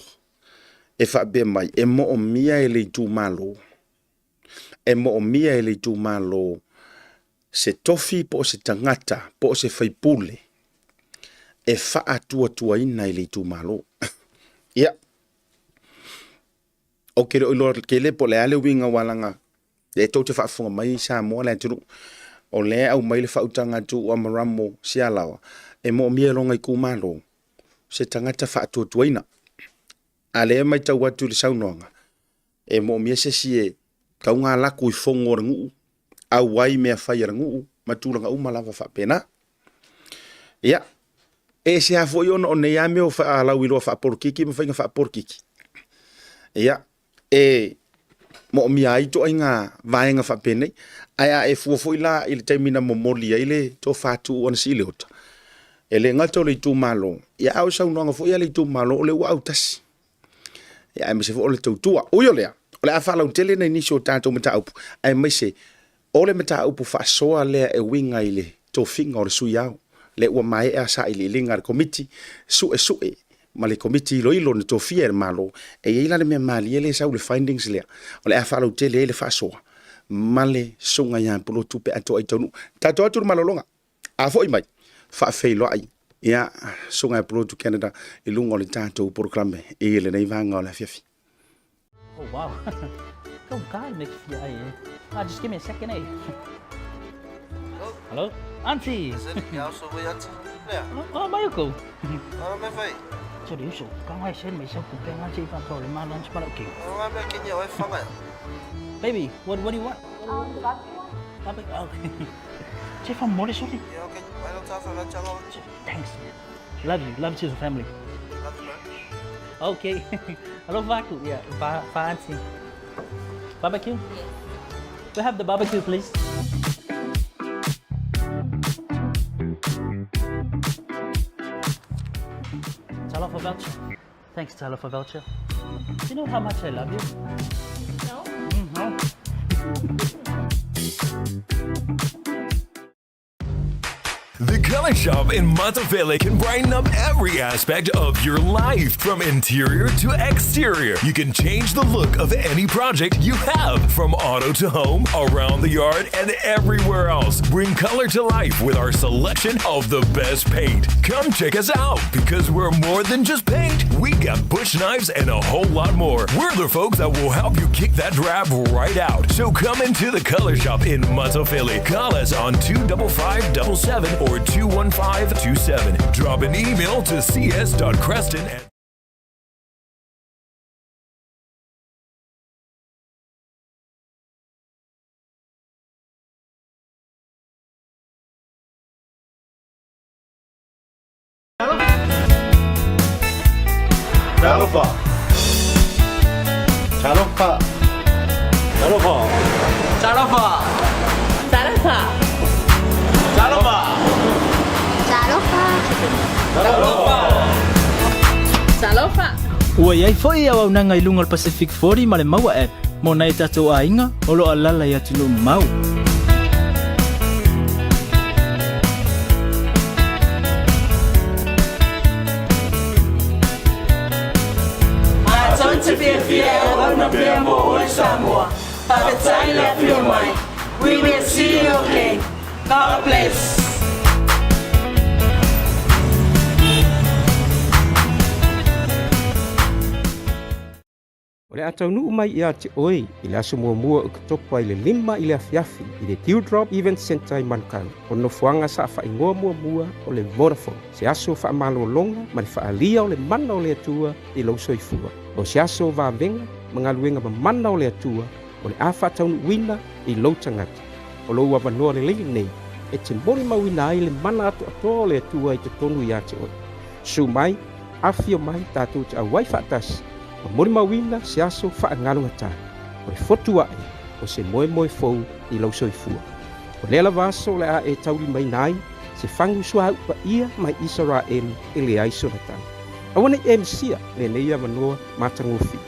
e faapea mai, e moomia e le itumalo, e moomia e le itumalo se tofi po o se tagata po o se faipule e faatuatuaina i le itumalo. Ia, ou te le o iloa tele po o le a le uiga ua laga lea tou te faafofoga mai Samoa le atunuu, o lea e aumai le faautaga a Tuuu Amaramo Sialaoa, e moomia e lona itumalo se tagata faatuatuaina. A lea e matau atu i le saunoaga, e moomia se isi e tauga laku i fono a le nuu, auai mea fai a le nuu, ma tulaga uma lava faapena. Ia, e ese lava foi ona o nei lava mea o faalauiloa faapolokiki ma faiga faapolokiki, ia, e moomia ai ituaiga vaega faapenei. Ae a e fua foi la i le taimi na momoli ai le tofa Tuuu Anasii Leota, e le gata o le itumalo, ia a o saunoaga foi a le itumalo o lea ua autasi, ia aemaise foi o le tautua. Ui o lea, o le a faalautele nai nisi o tatou mataupu, aemaise o le mataupu faasoa lea e uiga i le tofiga o le sui ao, lea ua maea sailiiliga a le Komiti Suesue ma le Komiti Iloilo na tofia e le Malo. E i ai la le mea malie lea e sau i le findings lea, o le a faalautele ai le faasoa ma le susuga ia Pulotu pe a toai taunuu. Tatou atu i le malologa. A foi mai, faafeiloai ia Susuga ia Pulotu Canada i luga o le tatou polokalame i lenei vaega o le afiafi. Oh wow. Kau kai me fia ai eh. Ah, just give me a second eh. Hello? Auntie. Oh, mai ko. Ora me fai. Sorry, uso. Ka ngai sen mai sau ku pe ngai che fa ko le ma lunch ma ki. Ora me ki ni oi fanga. Baby, what do you want? Barbecue one? Barbecue. Okay. Che fa mole sorry. Yeah, okay. I don't have a channel. Thanks. Love you. Love to the family. Love you, man. Okay. Hello, Vaku. Yeah, va, va auntie. Barbecue? Yes. We have the barbecue, please. Talofa voucher. Thanks, Talofa voucher. Do you know how much I love you? No? No. The Color Shop in Monteville can brighten up every aspect of your life, from interior to exterior. You can change the look of any project you have, from auto to home, around the yard, and everywhere else. Bring color to life with our selection of the best paint. Come check us out, because we're more than just paint. We got bush knives and a whole lot more. We're the folks that will help you kick that drab right out. So come into the Color Shop in Monteville. Call us on 25577 or 21527. Drop an email to cs.creston at Talofa. Talofa. Talofa. Talofa. Talofa. Talofa. Talofa. Talofa. Talofa. Ua iai foi auaunaga i luga o le Pacific 40 ma le Maua app mo nai tatou aiga o lo o alala i atunuu mamao. Matou te fiafia e auauna pea mo oe Samoa. Faafetai le afio mai. We will see you again. God bless. O le a taunuu mai ia te oe i le aso muamua o Oketopa i le 5 i le afiafi i le Dewdrop Event Centre i Manukau, o nofoaga sa faaigoa muamua o le Vodafone, se aso faamalologa ma le faaalia o le mana o le Atua i lou soifua. O se aso vavega ma galuega mamana o le Atua o le a faataunuuina i lou tagata. O lou avanoa lelei lenei e te molimauina ai le mana atoatoa o le Atua i totonu ia te oe. Susu mai, afifio mai, tatou te auai faatasi ma molimauina se aso faagalugatā, o le fotu aʻe o se moemoe fou i lou soifua. O lea lava aso o le a e taulimaina ai se fagu suauu paia mai Isaraelu e leai sona tau. Aua ne i e misia lenei avanoa matagofie.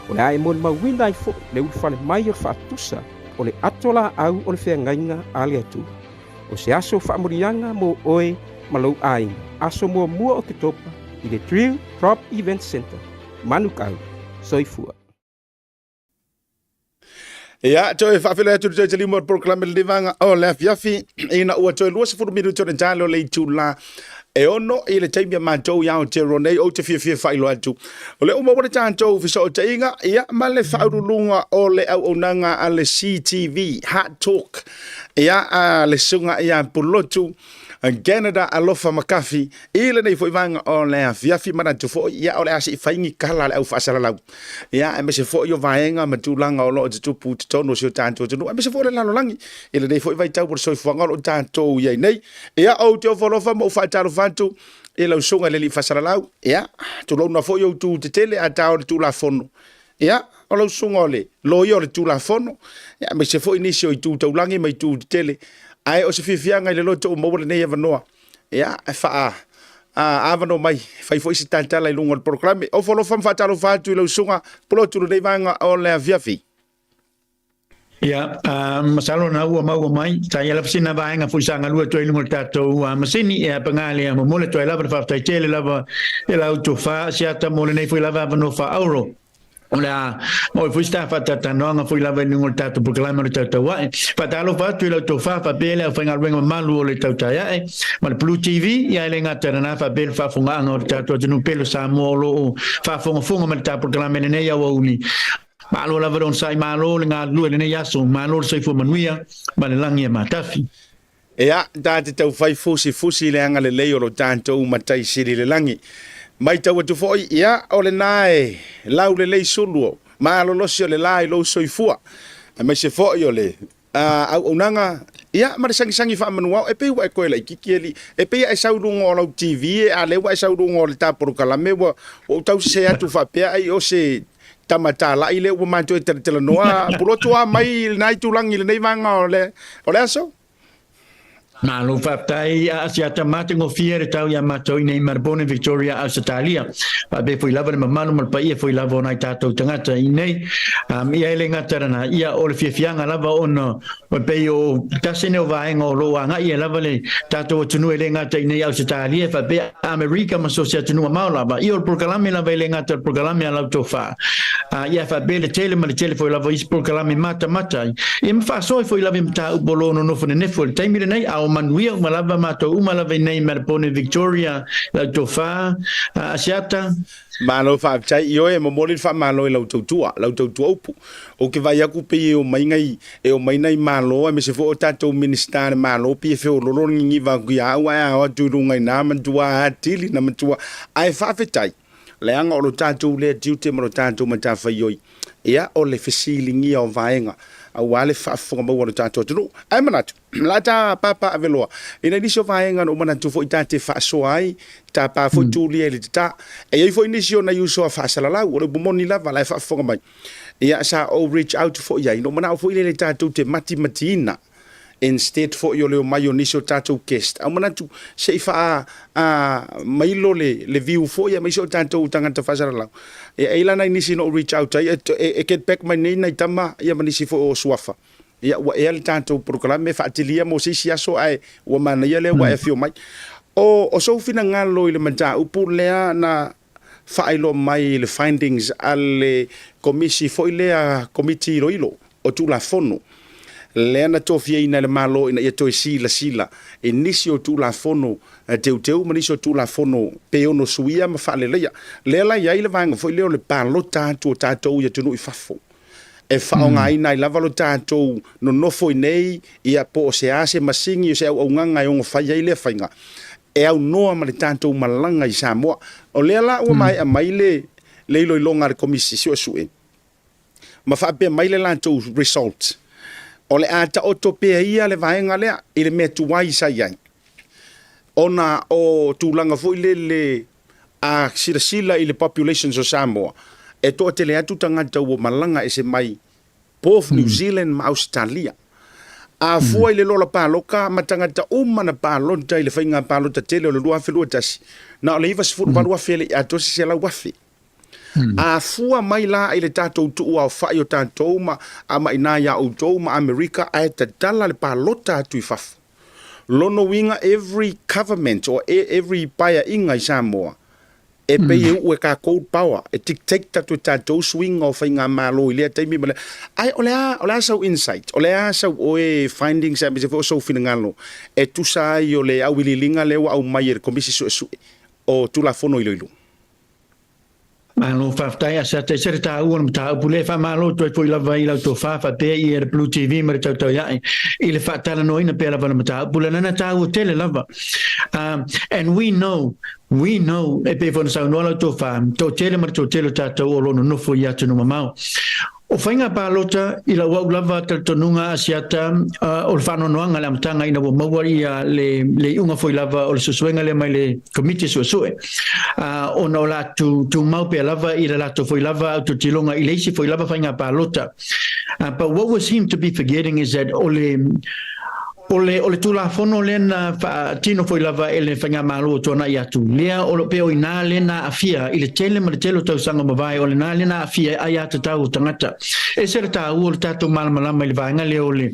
O le a e molimauina ai foi le ulufale mai o le faatusa o le ato laau o le feagaiga a le Atua. O se aso faamuliaga mo oe ma lou aiga, aso muamua o Oketopa i le Drill Drop Event Centre, Manukau. Soifua. Ia, toe faafeiloai atu i le toe taliu mai o le polokalame lenei vaega o le afiafi, ina ua toe 20 minute o le talo le itula e 6 i le taimi a matou i Aotearoa nei, ou te fiafia e faailoa atu. O lea ua maua le tatou fesootaiga, ia, ma le faauluuluga o le auaunaga a le CTV, Hard Talk, ia, a le susuga ia Pulotu, Canada Alofa Makafi, i lenei foi vaega o le afiafi manatu foi, ia, o le a se i fai ni tala a le au faasalalau. Ia, aemaise foi o vaega ma tulaga o lo o tutupu i totonu o si o tatou atunuu, aemaise foi o le lalolagi i lenei foi vaitau o le soifuaga o lo o tatou i ai nei. Ia, ou te ofo alofa ma ou faatalofa atu i lau susuga i le alii faasalalau. Ia, tulouna foi ou tu tetele a ta o le Tulafono. Ia, o lau susuga o le loia o le Tulafono, ia, aemaise foi nisi o itu taulagi ma itu tetele. Ae o se fiafiaga i le loto ua maua lenei avanoa. Ia, e faa avanoa mai, fai foi se talatala i luga o le polokalame. Ofo alofa ma faatalofa atu i lau susuga Pulotu lenei vaega o le afiafi. Ia, masalo na ua maua mai, sa ia lava sina vaega foi sa galue atu ai i luga o le tatou masini, ia paga lea, momoli atu ai lava le faafetai tele lava i la outou Asiata mo lenei foi lava avanoa faauro. O le a maua foi se ta faatalatanoaga foi lava i luga o le tatou polokalame o le Tautauae. Faatalofa atu i la outou fa faapea le aufaigaluega mamalu o le Tautaiae ma le Blue TV, ia e le gata i lena faapea le faafofogaaga o le tatou atunuu pele o Samoa o lo o faafogafoga mai le ta polokalame lenei aoauli. Malo lava le onosai, malo le galulue i lenei aso, malo le soifua manuia ma le lagi e matafi. Ea, ta te taufai fusifusi i le agalelei o lo tatou Matai Sili i le lagi. Matau atu foi, ia, o lena e laulelei sulu o malolosi o le la i lou soifua, aemaise foi o le auaunaga, ia, ma le sagisagi faamanuao. E pei ua e toe laitiiti, alii. E pei a e sau i luga o lau TV, a o lea ua e sau i luga o le ta polokalame, ua ou tau sese atu faapea ai o se tama talai lea ua matou e talatalanoa Pulotu a mai i lena itulagi i lenei vaega o le, o le aso. Malo faafetai a Asiata matagofie le tau iā matou i nei Melbourne, Victoria, Ausetalia. Faapea foi lava le mamalu ma le paia foi lava o nai tatou tagata i nei. Ia e le gata lena, ia o le fiafiaga lava ona e pei o tasi nei o vaega o lo o agai ai lava le tatou atunuu e le gata i nei Ausetalia faapea Amerika ma so o se atunuu mamao lava. Ia o le polokalame lava e le gata o le polokalame a lau tofa. Ia faapea le tele ma le tele foi lava o isi polokalame matamata ai. Ia ma faasoa ai foi lava i mataupu o lo o nonofo nenefu i le taimi lenei, a o manuia uma lava matou uma lava i nei Melbourne, Victoria, lau tofa, Asiata. Malo faafetai ioe e momoli le faamalo i lau tautua, lau tautua upu. Ou te vaai atu pei e omai nai, e omai nai Malo aemaise foi o tatou Minisita a le Malo pei e feololo le niniva atu ia au ae a o atu i luga i ina matua atili na matua. Ae faafetai, leaga o lo tatou lea tiute ma lo tatou matafaioi, ia o le fesiligia o vaega aua le faafofoga maua a lo tatou atunuu. Ae manatu, la ta papaaveloa i nai nisi o vaega na ou manatu foi ta te faasoa ai, tapa foi tulia i le tata. E i ai foi nisi o nai uso a faasalalau, o le upu moni lava, la e faafofoga mai. Ia, sa ou reach out foi i ai, na ou manao foi lele tatou te matimatiina instead foi o le omai o nisi o tatou guest. A ou manatu, se i faa mailo le view foi aemaise o tatou tagata faasalalau. Ia, e i ai la nai nisi na ou reach out ai, e get back mai nei nai tama ia ma nisi foi o suafa. Ia, ua ea le tatou polokalame, faatilia mo se isi aso ae ua manaia lea ua e afio mai. O sou finagalo i le mataupu lea na faailoa mai i le findings a le Komisi foi lea, Komiti Iloilo o Tulafono, lea na tofiaina e le Malo ina ia toe silasila i nisi o Tulafono teuteu ma nisi o Tulafono pe ono suia ma faaleleia. Lea la i ai le vaega foi lea o le palota atu o tatou i atunuu i fafo e faaaogaina ai lava lo tatou nonofo i nei, ia po o se a se masini o se auaunaga e ono fai ai lea faiga, e aunoa ma le tatou malaga i Samoa. O lea la ua maea mai le le iloiloga a le Komisi Suesue ma faapea mai le latou result. O le a taoto pea ia le vaega lea i le mea tuai sa i ai, ona o tulaga foi lele a silasila i le populations o Samoa, e toatele atu tagata ua malaga ese mai both New Zealand ma Ausetalia. A fua i le lola paloka ma tagata uma na palota i le faiga palota tele o le 2021, na o le 98,000 e le i atoa se 100,000. A fua mai la i le tatou tuuaofai o tatou ma a ma inā iā outou ma Amerika ae tatala le palota atu i fafo. Lona uiga every government or every paeaiga i Samoa e pei e uu e kakou le power, e dictate atu e tatou suiga o faigamalo i lea taimi ma lea. Ae o le a, o le a sau insight, o le a sau oe findings aemaise foi o sou finagalo e tusa ai o le auiliiliga lea ua aumai e le Komisi Suesue o Tulafono Iloilo? Malo faafetai Asiata i se le taua o le mataupu lea. Faamalo atu ai foi lava i lau tofa faapea i le Blue TV ma le tautauia'i i le faatalanoaina pea lava o le mataupu lea lana taua tele lava. And we know, we know, e pei foi ona saunoa lau tofa, toatele ma le toatele o tatou o lo o nonofo i atunuu mamao. O faiga palota i lau au lava talitonuga Asiata o le faanoanoaga i le amataga ina ua maua ia le le iuga foi lava o le suesuega lea mai le Komiti Suesue ona o latou tumau pea lava i le latou foi lava autotiloga i le isi foi lava faiga palota. But what we seem to be forgetting is that o le O le, o le Tulafono lea na faatino foi lava e le Faigamalo o tuanai atu, lea o lo pei o inā lea na aafia i le tele ma le tele o tausaga mavae, o lenā lea na aafia ai aiatatau o tagata. E ese le taua o le tatou malamalama i le vaega lea o le,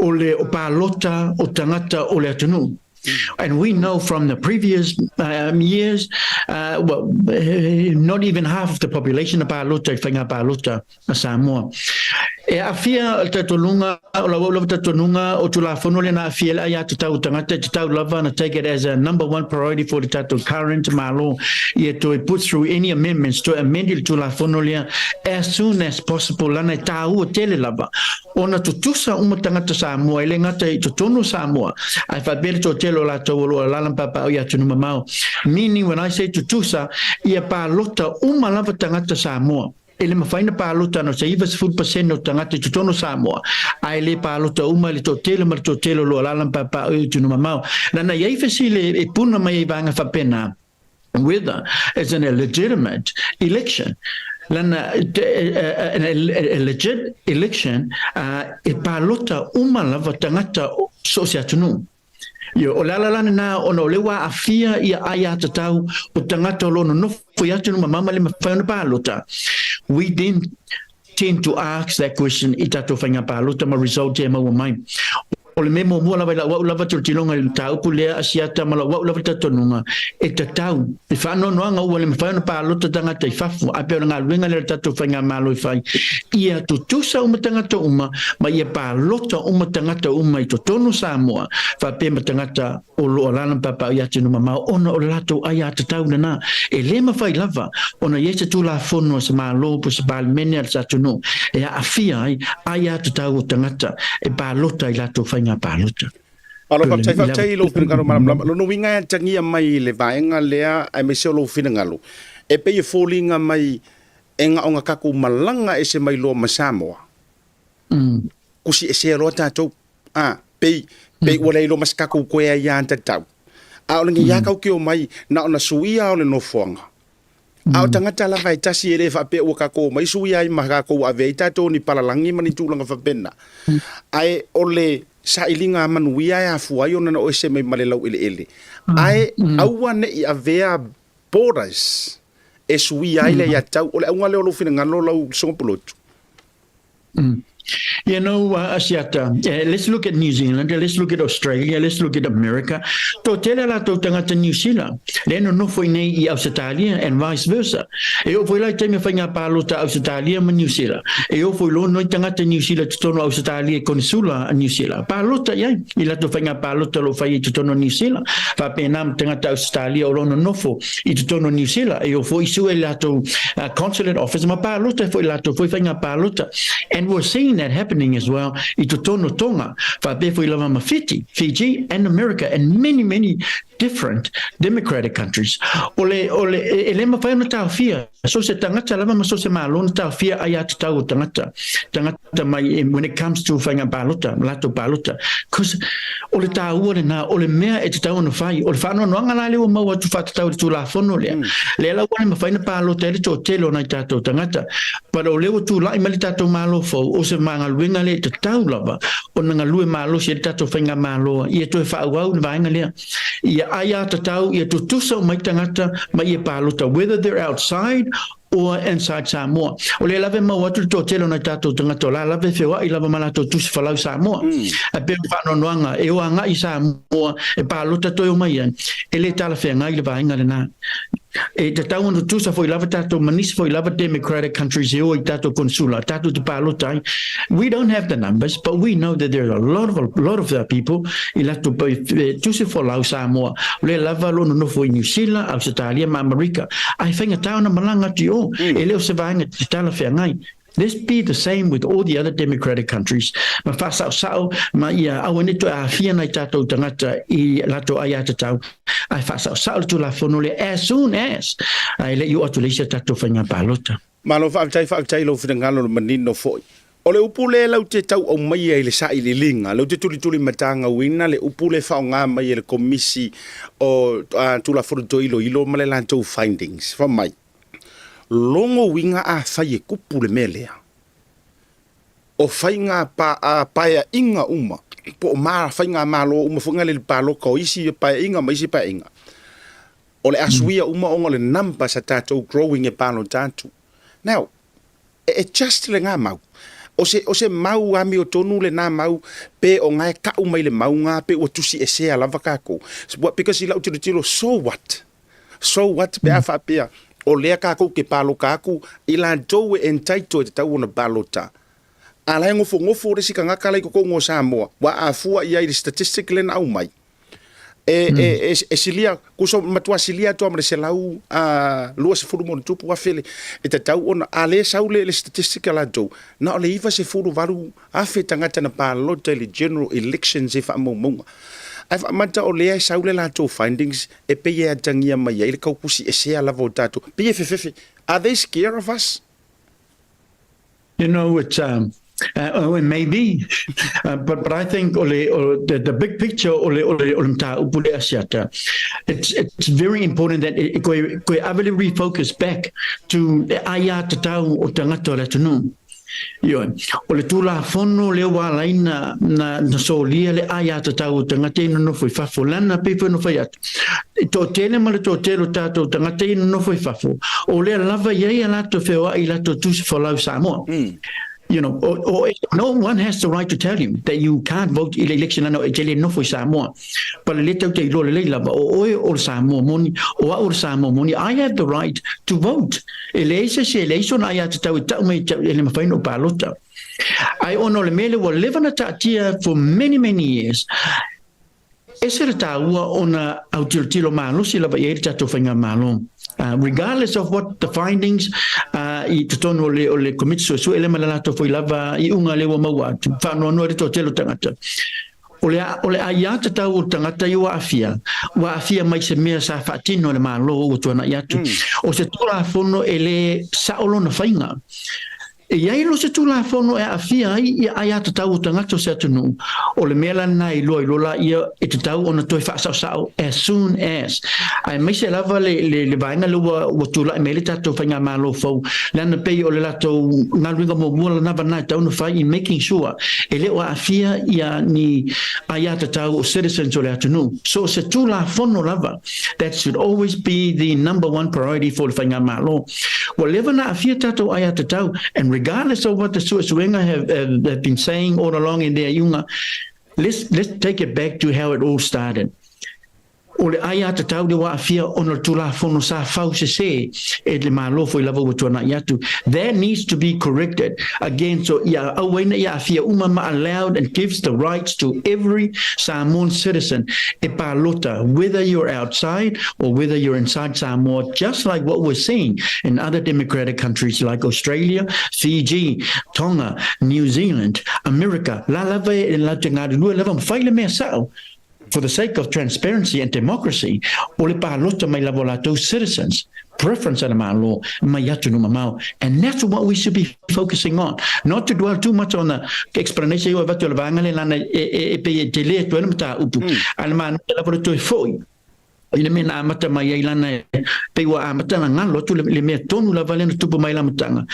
o le o palota o tagata o le atunuu. And we know from the previous years, well, not even half of the population na palota i faiga palota a Samoa. E aafia le talitonuga, o lau au lava talitonuga o Tulafono lea na aafia ai le aiatatau o tagata, e tatau lava na take it as a number one priority for le tatou current Malo ia toe put through any amendments, toe amend i le Tulafono lea as soon as possible lana e taua tele lava ona tutusa uma tagata Samoa e le gata i totonu o Samoa ae faapea le toatele o latou o lo o alaala ma papaaao i atunuu mamao. Meaning when I say tutusa, ia palota uma lava tagata Samoa. E le mafai ona palota na o se 90% o tagata i totonu o Samoa, ae le palota uma i le toatele ma le toatele o lo o alaala ma papaaao i atunuu mamao. Lana i ai fesili e puna mai ai vaega faapena, whether it's an legitimate election. Lana a legit election e palota uma lava tagata so o se atunuu. Ioe, o le ala la lena ona o lea ua aafia ia aiatatau o tagata o lo o nonofo i atunuu mamao ma le mafai ona palota. We then tend to ask that question i tatou faiga palota ma result e maua mai. O le mea muamua lava i lau au lava tilotiloga i le mataupu lea a Siata ma lau au lava talitonuga e tatau i faanoanoaga ua le mafai ona palota tagata i fafo ae pei o le galuega lea a le tatou faigamalo e fai ia tutusa uma tagata uma ma ia palota uma tagata uma i totonu o Samoa faapea ma tagata o lo o alaala ma papaaao i atunuu mamao ona o le latou aiatatau lena. E le mafai lava ona i ai se Tulafono a se Malo po o se Palemene a se atunuu e aafia ai aiatatau o tagata e palota i latou faiga palota. Malo faafetai, faafetai i lou finagalo malamalama. Lona uiga e atagia mai i le vaega lea aemaise o lou finagalo, e pei e foliga mai e gaoga kakou malaga ese mai loa ma Samoa. Kusi esea loa tatou. A, pei, pei ua leai loa ma se kakou koe ai ia tatau. A o lenei a kau ke omai, na ona suia o le nofoaga. A o tagata lava e tasi e le faapea ua kakou omai suia ai ma kakou ave ai tatou ni palalagi ma ni tulaga faapena. Ae o le sailiga manuia e afua ai ona na o ese mai ma le laueleele. Ae aua ne i avea borders e suia ai le aiatatau. O le auga lea o lou finagalo lau Soga Pulotu. You know, Asiata, let's look at New Zealand, let's look at Australia, let's look at America. Toatele a latou tagata New Zealand, lea e nonofo i nei i Ausetalia and vice versa. E oo foi la i taimi o faiga palota a Ausetalia ma New Zealand. E oo foi loa noi tagata New Zealand totonu o Ausetalia i konisula a New Zealand. Palota i ai i latou faiga palota o lo o fai i totonu o New Zealand. Faapena ma tagata Ausetalia o lo o nonofo i totonu o Niu Sila, e o foi sue i latou consulate office ma palota foi latou foi faiga palota. And we're seeing that happening as well i totonu o Tonga, faapea foi lava ma Fiti, Fiji and America and many, many different democratic countries. O le, o le, e, e le mawhai ona taofia, so se tangata lava ma so se malo na taofia aiatatau o tagata, tagata mai when it comes to faiga palota, latou palota. Cause o le tāua lena, o le mea e tatau ona fai, o le faanoanoaga la lea ua maua atu faatatau i le Tulafono lea, lea la ua le mafai ona palota ai le toatele o nai tatou tagata. But o lea ua tulai mai le tatou Malo fou, o se galuega lea e tatau lava ona galue malosi ai le tatou faigamalo ia toe faaauau le vaega lea. Ia aiatatau, ia tutusa uma ai tagata ma ia palota, whether they're outside or inside Samoa. O lea lava e maua atu le toatele o nai tatou tagata o la lava e feoai lava ma latou tusi falau Samoa. Ae pei o le faanoanoaga e o agai i Samoa e palota toe omai ai, e le talafeagai le vaega lena. E tatau ona tutusa foi lava tatou ma nisi foi lava democratic countries e o i tatou konsula, tatou te palota ai. We don't have the numbers, but we know that there are a lot of our people i latou tusi folau Samoa, o lea lava o lo o nonofo i Niu Sila, Ausetalia ma Amerika. Ae faigata ona malaga atu i o, e le o se vaega e talafeagai. Let's be the same with all the other democratic countries ma faasaosao ma ia aua ne i toe aafia nai tatou tagata i latou aiatatau, ae faasaosao le Tulafono lea as soon as ae le i oo atu le isi a tatou faiga palota. Malo faafetai faafetai i lou finagalo le manino foi. O le upu lea lau te tau aumaia i le sailiiliga, leu te tulituli matagauina le upu lea faaaoga mai e le Komisi o Tulafono Toe Iloilo ma le latou findings, fai mai, Logo uiga afai e kupu le mea lea, o faiga paeaiga uma, po o ma faigamalo uma foi ngale le paloka o isi paeaiga ma isi paeaiga, o le a suia uma ona o le numbers a tatou growing e palota atu. Now, e adjust lena mau. O se, o se mau amiotonu lena mau, pe o nga e ka'u mai le mauga, pe ua tusi esea lava kakou. Because i lau tilotilo, so what? So what pe a faapea, o lea kakou ke paloka aku, i latou e entitled e tatau ona palota. A la e gofogofo le isi tagata la i totonu o Samoa, ua afua i ai i le statistic lea na aumai. E, e, e, e silia, kuso matua silia atu ma le 120+ le, e tatau ona, a le sau le, le statistic a latou, na o le 98,000 tagata na palota i le general elections e faamaumauga. Ae faamata o lea e sau le latou findings e pei e atagia mai ai le kaukusi esea lava o tatou. Pei e fefefe. Are they scared of us? You know, it's oh, it may be, but I think o le, o the big picture o le, o le, o le mataupu lea Asiata, it's very important that e koe, koe ave le refocus back to le aiatatau o tagata o le atunuu. Ioe, o le Tulafono lea ua ala ai na, na, na solia le aiatatau o tagata e nonofo i fafo, lana pei foi ona fai atu, e toatele ma le toatele o tatou tagata ia e nonofo i fafo, o lea lava i ai a latou feoai i latou tusi folau Samoa. You know, o, o, no one has the right to tell you that you can't vote i le election lana e te le nofo i Samoa. But le tau te iloa lelei lava, o oe o le Samoa moni, o au o le Samoa moni, I have the right to vote. E leai se isi, e leai sona aiatatau e tau mai e le mafai ona ou palota. Ae ona o le mea lea ua leva ona taatia for many many years, ese le tāua ona autilotilo malosi lava i ai le tatou faigamalo. Regardless of what the findings i totonu o le, o le Komiti Suesue lea ma le latou foi lava iuga lea ua maua atu, faanoanoa i le toatele o tagata. O le, o le aiatatau o le tagata ia ua aafia, ua aafia mai se mea sa faatino e le Malo ua tuanai atu. O se Tulafono e le sao lona faiga. E i ai loa se Tulafono e aafia ai ia aiatatau o tagata o se atunuu, o le mea la lena e iloa iloa laia e tatau ona toe faasaosao as soon as. Aemaise lava le, le, le vaega lea ua, ua tulai mai ai le tatou faigamalo fou, leaga pei o le latou galuega muamua lava lena e tatau ona fai in making sure e le o aafia ia ni aiatatau o citizens o le atunuu. So o se Tulafono lava, that should always be the number one priority for le faigamalo. Ua leva ona aafia tatou aiatatau, and regardless of what the suesuega have, have, have been saying all along in their iuga, let's, let's take it back to how it all started. O le aiatatau lea ua aafia ona o le Tulafono sa fausese e le Malo foi lava ua tuanai atu. That needs to be corrected again so ia aua ai ne i aafia uma ma allowed and gives the rights to every Samoan citizen e palota whether you're outside or whether you're inside Samoa, just like what we're seeing in other democratic countries like Australia, Fiji, Tonga, New Zealand, America. La lava e latou te galulue lava ma fai le mea sao. For the sake of transparency and democracy, o le palota mai lava o latou citizens, preference a le Malo mai atunuu mamao and that's what we should be focusing on. Not to dwell too much on the explanation ua avatu e le vaega lea lana e pei e tele atu ai le mataupu a le Malo lava le toe foi i le mea na amata mai ai lana e pei ua amata ona galo atu le mea tonu lava lea na tupu mai le amataga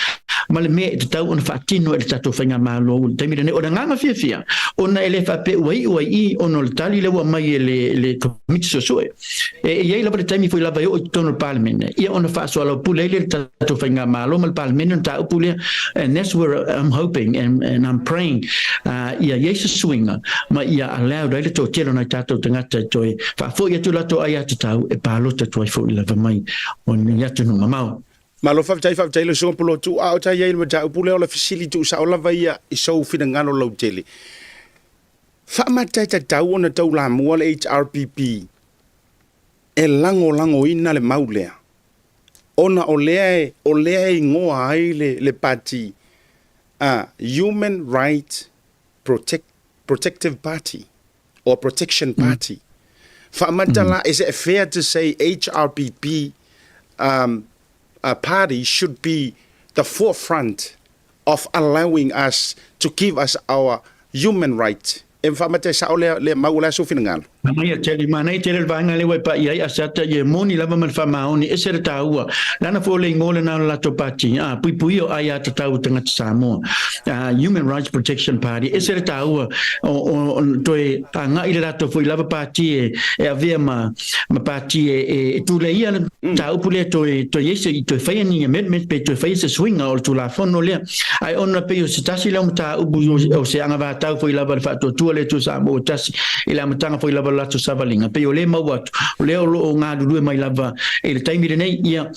ma le mea e tatau ona faatino e le tatou faigamalo i le taimi lenei. O le agaga fiafia ona e le faapea ua iu ai i ona o le tali lea ua aumai e le Komiti Suesue. E i ai lava le taimi foi lava e oo i totonu o le Palemene, ia ona faasoalaupule ai lea le tatou faigamalo ma le Palemene o le mataupu lea. And that's where I'm hoping and I'm praying ia i ai se suiga ma ia allowed ai le toatele o nai tatou tagata e toe faafoi atu latou aiatatau e palota atu ai foi lava mai o ni atunuu mamao. Malo faafetai faafetai lau susuga Pulotu a o ta i ai le mataupu lea o le fesili tuusao lava ia i sou finagalo lautele. Faamata e tatau ona taulamua le HRPP e lagolagoina le mau lea ona o lea o lea e igoa ai le le pati a Human Right Protect, Protective Party or Protection Party. Faamata la, is it fair to say HRPP party should be the forefront of allowing us to give us our human right? E faamata e sao lea, lea mau o le a sou finagalo? Manaia tele, manaia tele le vaega lea ua e pa'i ai a Sata, ia e moni lava ma le faamaoni, ese le taua. Lana foi o le igoa lena o le latou pati, a, puipuia o aiatatau o tagata Samoa, a, Human Rights Protection Party, ese le taua o, o, o toe agai le latou foi lava pati e, e avea ma, ma pati e, e, e tuleia le mataupu lea toe, toe i ai se, toe faia ni amendment pe toe faia se suiga o le Tulafono lea. Ae ona pei o se tasi lea o mataupu o se agavatau foi lava le faatuatua le Atua Samoa ua tasi i le amataga foi lava o le latou savaliga. Pei o lea e maua atu, o lea o lo o galulue mai lava i le taimi lenei, ia,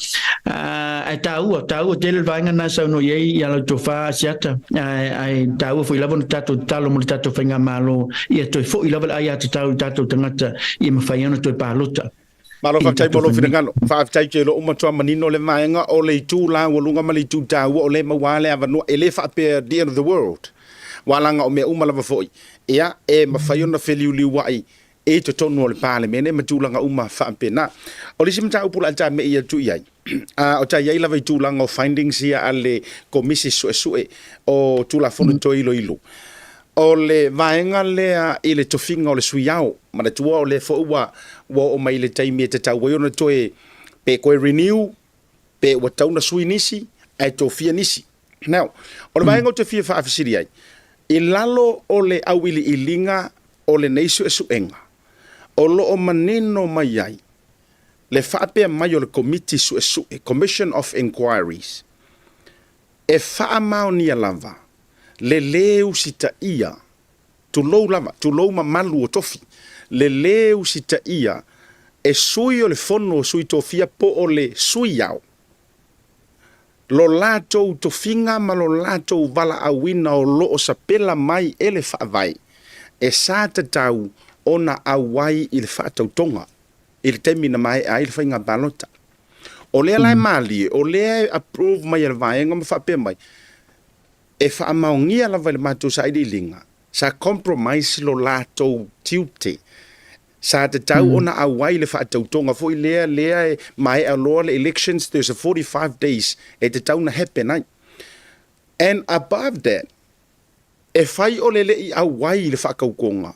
ae taua, taua tele le vaega lena e saunoa i ai ia lau tofa Asiata, ae, ae taua foi lava ona tatou tatalo mo le tatou faigamalo ia toe foi lava le aiatatau i tatou tagata ia mafai ai ona toe palota. Malo faafetai mo lou finagalo. Faafetai te lou matua manino le vaega o le itu laualuga ma le itu taua o lea e maua lava le avanoa. E le faapea the end of the world. Aua leaga o mea uma lava foi, ia, e mafai ona feliuliuai i totonu o le Palemene ma tulaga uma faapena. O le isi mataupu o le a ta me'i atu i ai, a o ta i ai lava i tulaga o findings ia a le Komisi Suesue o Tulafono Toe Iloilo, o le vaega lea i le tofiga o le sui ao, manatua o lea foi ua ua oo mai i le taimi e tatau ai ona toe, pe toe renew, pe ua tatau ona sui nisi, ae tofia nisi. Now, o le vaega ou te fia faafesili ai, i lalo o le auiliiliga o lenei suesuega, o lo o manino mai ai le faapea mai o le Komiti Suesue, Commission of Inquiries, e faamaonia lava le lē usitaia, tulou lava, tulou mamalu o tofi, le lē usitaia e sui o le Fono o Sui Tofia po o le Sui Ao, lo latou tofiga ma lo latou valaauina o lo o sapela mai e le Faavae, e sa tatau ona auai i le faatautoga i le taimi na maea ai le faiga palota. O lea la e malie, o lea e approve mai e le vaega ma faapea mai, e faamaonia lava i le matou sailiiliga, sa compromise lo latou tiute. Sa tatau ona auai le faatautoga foi lea, lea e maea loa le elections, there's a 45 days e tatau ona happen ai. And above that, e fai o le le i auai i le faatautoga,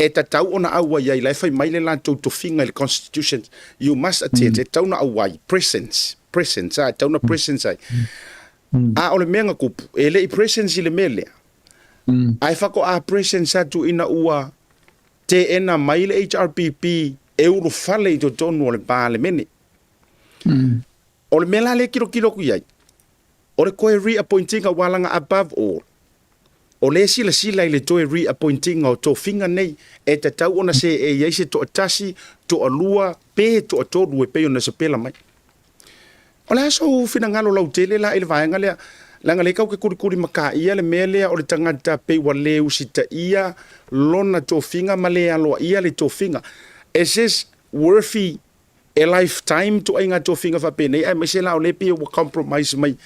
e tatau ona auai ai, la e fai mai le latou tofiga i le constitution, you must attend, e tatau ona auai, presence, presence, a, e tatau ona presence ai. A o le mea na tupu, e le i presence i le mea lea, ae faatoa presence atu ina ua teena mai le HRPP e ulufale i totonu o le Palemene. O le mea la lea e tilotilo atu i ai, o le toe reappoint ina aua leaga above all, o lea e silasila i le toe reappoint ina o tofiga nei e tatau ona seei ai se toatasi, toalua pe toatolu e pei ona sapela mai. O le a sou finagalo lautele la i le vaega lea? Leaga lea tatou te kulikuli makaia le mea lea o le tagata pei ua le usitaia lona tofiga ma le aloaia le tofiga. Is this worthy a lifetime ituaiga tofiga faapenei aemaise la o lea pei ua compromise mai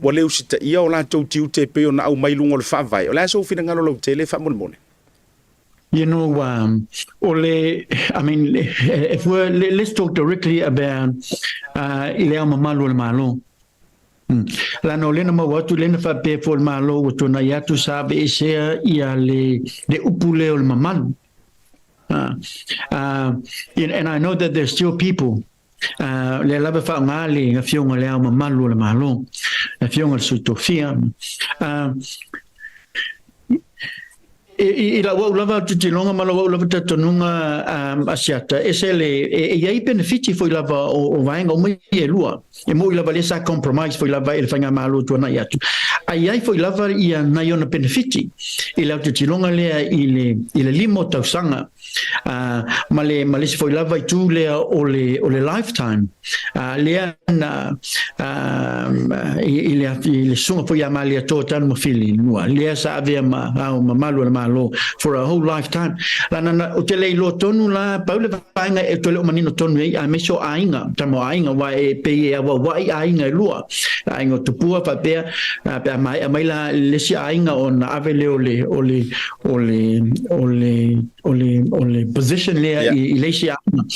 ua le usitaia o latou tiute e pei ona aumai i luga o le Faavae? O le a sou finagalo lautele faamolemole? You know, um, o le, I mean, if we're, let's talk directly about uh, i le ao mamalu o le Malo. Mm. Lana o lena maua atu, lena faapea foi le Malo ua tuanai atu sa aveesea ia le, le upu lea o le mamalu. Uh, uh, and I know that there's still people uh, lea lava faaaoga le afioga le ao mamalu o le Malo, le afioga le Sui Tofia. Uh, I, i lau au lava titiloga ma lau au lava talitonuga um, Asiata, ese le, e, e i ai penefiti foi lava o, o vaega uma ia e lua. E mo'i lava lea sa compromise foi lava e le faigamalo tuanai atu. A i ai foi lava ia nai ona penefiti i le autitiloga lea i le, i le lima o tausaga uh, ma le, ma le isi foi lava itu lea o le, o le lifetime. Uh, lea na uh, i, i, le, i le susuga foi ia Malietoa Tanumafili lua, lea sa avea ma ao mamalu o le Malo for a whole lifetime. Lana na, o te le iloa tonu la, pau le vaega e toe le o manino tonu ai, aemaise o aiga, tama o aiga, wa e pei e auauai aiga e lua. Aiga o Tupua faapea, pe a maea mai la le isi aiga ona ave lea o le, o le, o le, o le, o le, o le position lea yeah. i, i le isi aiga.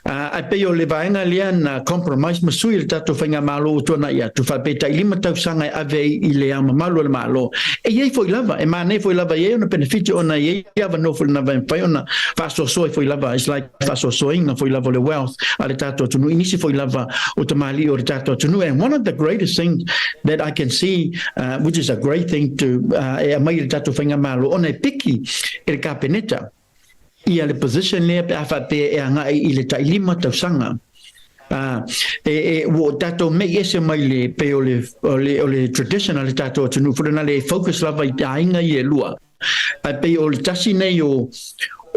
Uh, ae pei o le vaega lea na compromise ma sui le tatou faigamalo ua tuanai atu, faapea tai lima tausaga e ave ai i le ao mamalu o le Malo. E i ai foi lava, e manaia foi lava e i ai ona penefiti ona e i ai avanoa foi lena e mafai ona faasoasoa ai foi lava, it's like faasoasoaina foi lava o le wealth a le tatou atunuu i nisi foi lava o tamalii o le tatou atunuu. And one of the greatest things that I can see, uh, which is a great thing to, uh, e aumai i le tatou faigamalo, ona e piki e le Kapeneta ia le position lea pe a faapea e agai i le tailima tausaga. Uh, e, e, ua o tatou mei ese mai le pei o le, o le, o le tradition a le tatou atunuu, foi lena le e focus lava i aiga ia e lua. Ae pei o le tasi nei o,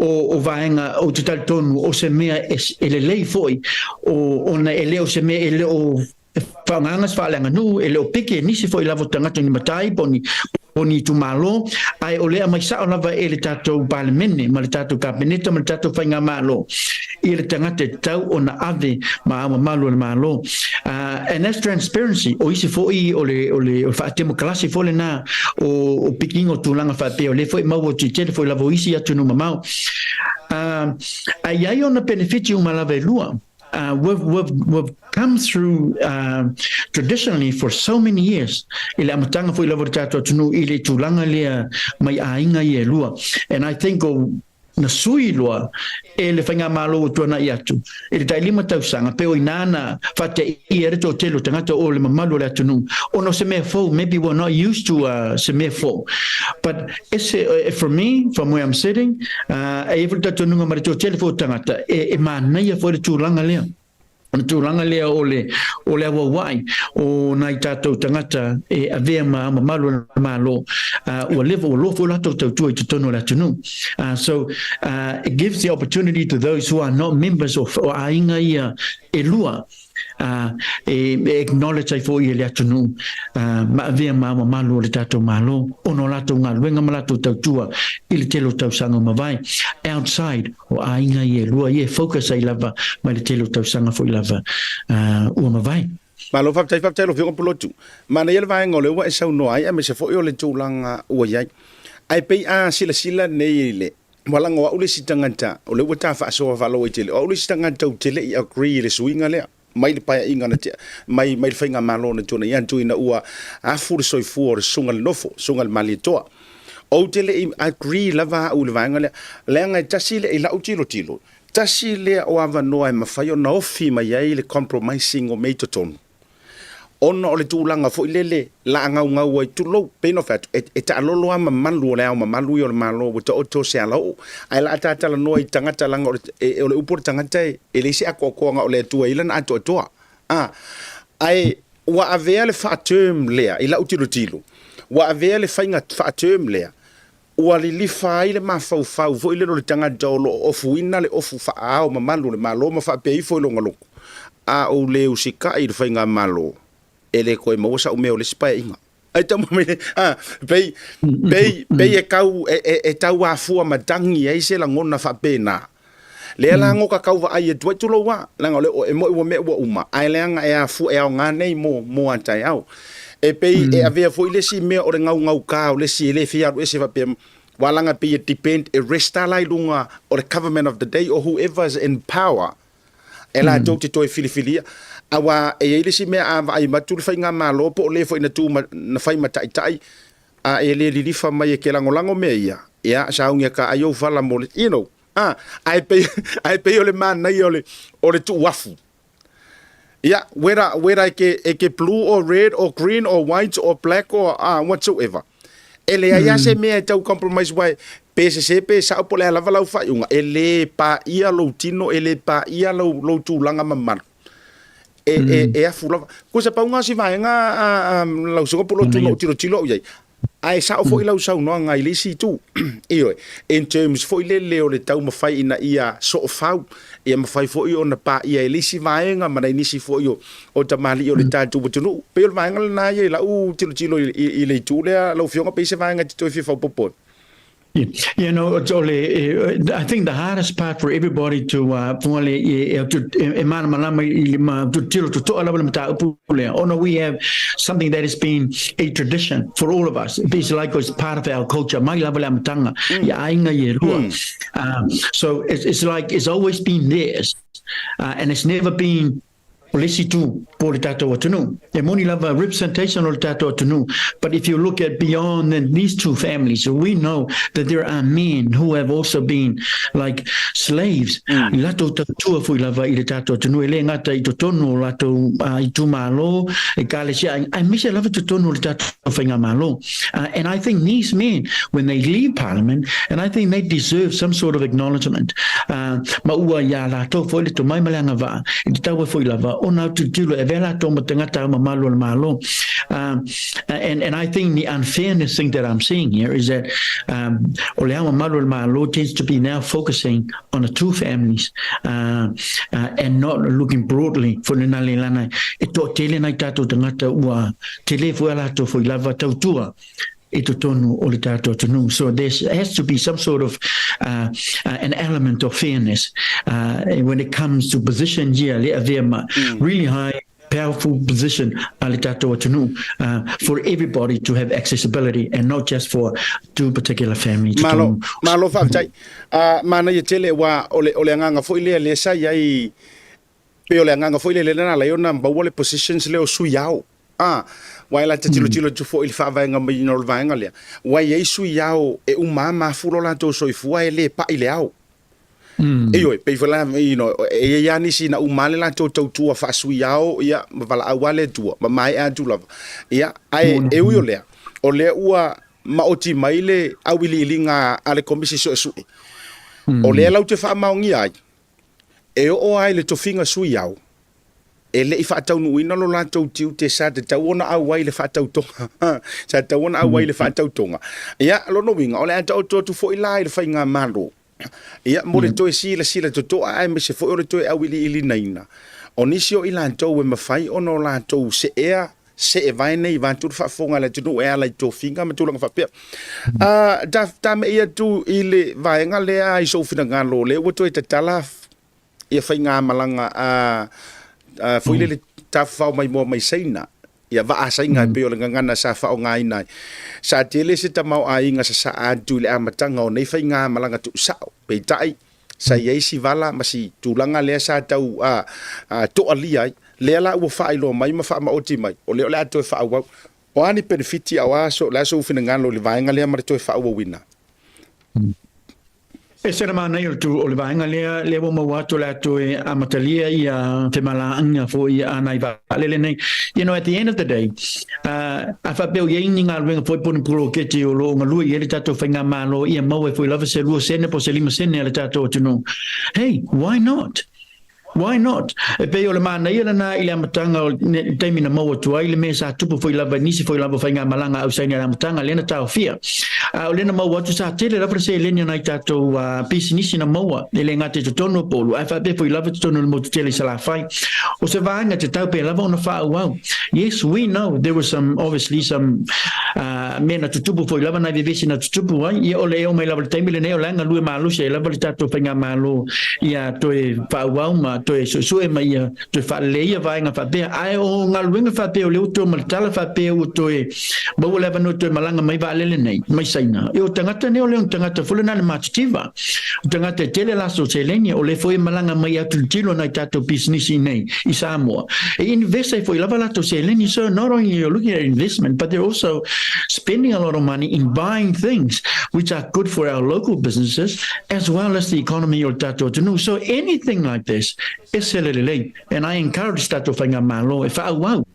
o, o vaega ou te talitonu o se mea e, e lelei foi o, ona e le o se mea e le o e faaaogaina se faaleaganuu, e le o peke e nisi foi lava o tagata ni matai po o ni, po o ni itumalo, ae o le aumai sao lava e le tatou Palemene ma le tatou Kapeneta ma le tatou Faigamalo i le tagata e tatau ona ave ma ao mamalu o le Malo. Uh, and that's transparency. O isi foi o le, o le, o le faatemokalasi foi lena o, o pikiga o tulaga faapea, o lea foi e maua i tele foi lava o isi atunuu mamao. Uh, ae i ai ona penefiti uma lava e lua. Uh, we've, we've, we've come through uh, traditionally for so many years i le amataga foi lava o le tatou atunuu i le tulaga lea mai aiga ia e lua. And I think o na sui loa e le faigamalo ua tuanai atu i le tailima tausaga pe o inā na faateia le toatele o tagata o le mamalu o le atunuu ona o se mea fou. Maybe we're not used to uh, se mea fou, but ese, uh, for me, from where I'm sitting, uh, e i ai foi le talitonuga ma le toatele foi o tagata e, e manaia foi le tulaga lea, o le tulaga lea o le, o le auauai o nai tatou tagata e avea ma mamalu o le Malo, uh, ua leva ua loa foi latou tautua i totonu o le atunuu. Uh, so uh, it gives the opportunity to those who are not members of o aiga ia e lua uh, e, e acknowledge ai foi e le atunuu uh, ma avea ma mamalu o le tatou Malo ona o latou galuega ma latou tautua i le tele o tausaga ua mavae outside o aiga ia e lua ia e focus ai lava mai le tele o tausaga foi lava uh, ua mavae. Malo faafetai, faafetai lau Afioga Pulotu. Manaia le vaega o lea ua e saunoa ai aemaise foi o le tulaga ua i ai. Ae pei a silasila nei i le ua laga o au le isi tagata o lea ua ta faasoa faalauaitele, o au le isi tagata ou te le i agree i le suiga lea mai le paeaiga na tea, mai mai le faigamalo na tuanai atu ina ua afu le soifua o le Susuga i le Nofo, Susuga i le Malietoa. Ou te le i agree lava au i le vaega lea, leaga e tasi lea i lau tilotilo, tasi lea o avanoa e mafai ona ofi mai ai le compromising o mea i totonu. Ona o le tulaga foi lele laagaugau ai, tulou, pei ona fai atu, e, e taalolo lava mamalu o le ao mamalu ia o le Malo ua taoto se alaoo, ae la a ta talanoa i tagata leaga o le, e, o le upu o le tagata e, e leai se atoatoaga o le Atua e i ai lana atoatoa. A, ae ua avea le faa-term lea i lau tilotilo, ua avea le faiga faa-term lea, ua lilifa ai le mafaufau foi lele o le tagata o lo o ofuina le ofu faa-ao mamalu o le Malo ma faapea ifo i lona loto, A ou le usikai i le faigamalo, e le toe maua sa'u mea o le isi paeaiga. Ai tau mai le, a, pei, pei, pei e tau, e, e, e tau afua matagi ai se lagona faapena. Lea la go ka tau vaai atu ai, tulou a, leaga o le, e mo'i ua mea ua uma, ae leaga e afua, e aoga nei mo, mo a taeao. E pei e avea foi le isi mea o le gaugauka o le isi e le fia alu ese faapea, Aua leaga pei e depend, e rest lava la i luga o le government of the day or whoever is in power e latou te toe filifilia. Aua e i ai le isi mea a vaai atu le faigamalo po o le foi na tu ma, na fai ma taitai, a e le lilifa mai e ke lagolago mea ia, ia saugia ka ai ou fala mo le, you know, a, ae pei, ae pei o le manaia o le, o le tuuafu. Ia, whether, whether e ke, e ke blue or red or green or white or black or whatsoever. E leai lava se mea e tau compromise aua pe sese pe sao po o le a lava lau faaiuga, e le paia lou tino, e le paia lou, lou tulaga mamalu. E, e, e afu lava. Ko se pauga o si vaega a, a, lau susuga po o lou tino o tilotilo au i ai. Ae sao foi lau saunoaga i le isi itu. Ioe, in terms foi lele o le taumafai ina ia soofau, ia mafai foi ona paia e le isi vaega ma nai nisi foi o, o tamalii o le tatou atunuu. Pei o le vaega lena ia i lau tilotilo i, i, i le itu lea, lau Afioga, pei se vaega e te toe fia faaopoopo ai. You know, o le, I think the hardest part for everybody to uh, le, e, e, e malamalama i le ma tilo totoa lava le mataupu lea. Ona we have something that has been a tradition for all of us. It's like it's part of our culture. Mai lava le amataga i aiga i e lua. So it's like it's always been theirs. And it's never been o le isi itu po o le tatou atunuu. E moni lava representation o le tatou atunuu, but if you look at beyond than these two families, we know that there are men who have also been like slaves i latou tautua foi lava i le tatou atunuu, e le gata i totonu o latou itumalo, ekalesia, aemaise lava totonu o le tatou faigamalo. And I think these men, when they leave Parliament, and I think they deserve some sort of acknowledgement. Ma ua iā latou foi le tomai ma le agavaa, e tatau ai foi lava ona tilotilo e avea latou ma tagata mamalu o le Malo. And I think the unfairness thing that I'm seeing here is that o le ao mamalu o le Malo tends to be now focusing on the two families and not looking broadly for le nā le lana e toatele nai tatou tagata ua tele foi a latou foi lava tautua i totonu o le tatou atunuu. So there has to be some sort of an element of fairness when it comes to positions ia le avea ma really high powerful position a le tatou atunuu for everybody to have accessibility and not just for two particular families. Malo, malo faafetai. Manaia tele aua o le, o le agaga foi lea lea sa i ai, pei o le agaga foi lea lea na ala ai ona maua le positions lea o sui ao. A, aua e la te tilotilo atu foi i le faavaega maiina o le vaega lea, ua i ai sui ao e uma lava mafua lo latou soifua e le pai le ao. Ioe, pei foi la, you know, e i ai lava nisi na uma lava le latou tautua faasui ao, ia, ma valaau lava le Atua, ma maea atu lava. Ia, ae e ui o lea, o lea ua maoti mai le auiliiliga a le Komisi Suesue, o lea latou te faamaonia ai, e oo lava i le tofiga sui ao, e le i faataunuuina lo latou tiute sa tatau ona auai i le faatautoga. Sa tatau ona auai i le faatautoga. Ia, lona uiga, o le a taoto atu foi la i le faigamalo, ia, mo le toe silasila totoa aemaise foi o le toe auiliilinaina o nisi o i latou e mafai ona o latou seea seevae nei vaeatu le faafofoga a le atunuu e ala i tofiga ma tulaga faapea. Ta, tamei atu i le vaega lea i sou finagalo, lea ua toe tatala ia faigamalaga a, a foi lele tafafao maimoa mai Saina, ia vaa Saina e pei o le gagana sa faaaogaina ai. Sa tele se tamaoaiga sasaa atu i le amataga o nei faigamalaga tuusao, peitai, sa i ai si vala ma si tulaga lea sa tau a, a, toalia ai, lea la ua faailoa mai ma faamaoti mai, o lea o le a toe faaauau. O a ni penefiti a o a so, le a sou finagalo i le vaega lea ma le toe faaauauina? E se le manaia o le tu o le vaega lea, lea ua maua atu o le a toe amatalia ia femalaaga foi a nai vaalele nei. You know, at the end of the day, a faapea o i ai ni galuega foi po o ni poloketi o lo o galue i ai le tatou faigamalo ia maua ai foi lava se 2 sene po o se 5 sene a le tatou atunuu. Hey, why not? Why not? E pei o le manaia lena i le amataga o le taimi na maua atu ai le mea sa tupu foi lava i nisi foi lava o faigamalaga a Usaini i le amataga lea na taofia. A o lea na maua atu sa tele lava le seleni a nai tatou pisinisi na maua e le gata i totonu o Upolu ae faapea foi lava i totonu o le motu tele i Salafai. O se vaega tatau pea lava ona faaauau. Yes, we know there was some, obviously some mea na tutupu foi lava nai vevesi na tutupu ai, ia o le e oo mai lava i le taimi lenei o la e galue malosi ai lava le tatou faigamalo ia toe faaauau ma toe suesue ma ia toe faaleleia vaega faapea. Ae o galuega faapea o lea ua toe ma le tala faapea ua toe maua le avanoa e toe malaga mai vaalele nei mai Saina. E o tagata nei o le tagata foi lena le matitiva. O tagata e tele latou seleni o lea foi e malaga mai e autilotilo nai tatou pisinisi nei i Samoa. E invest ai foi lava latou seleni. So not only you're looking at investment but they're also spending a lot of money in buying things which are good for our local businesses as well as the economy o le tatou atunuu. So anything like this, ese le lelei. And I encourage tatou faigamalo e faaauau,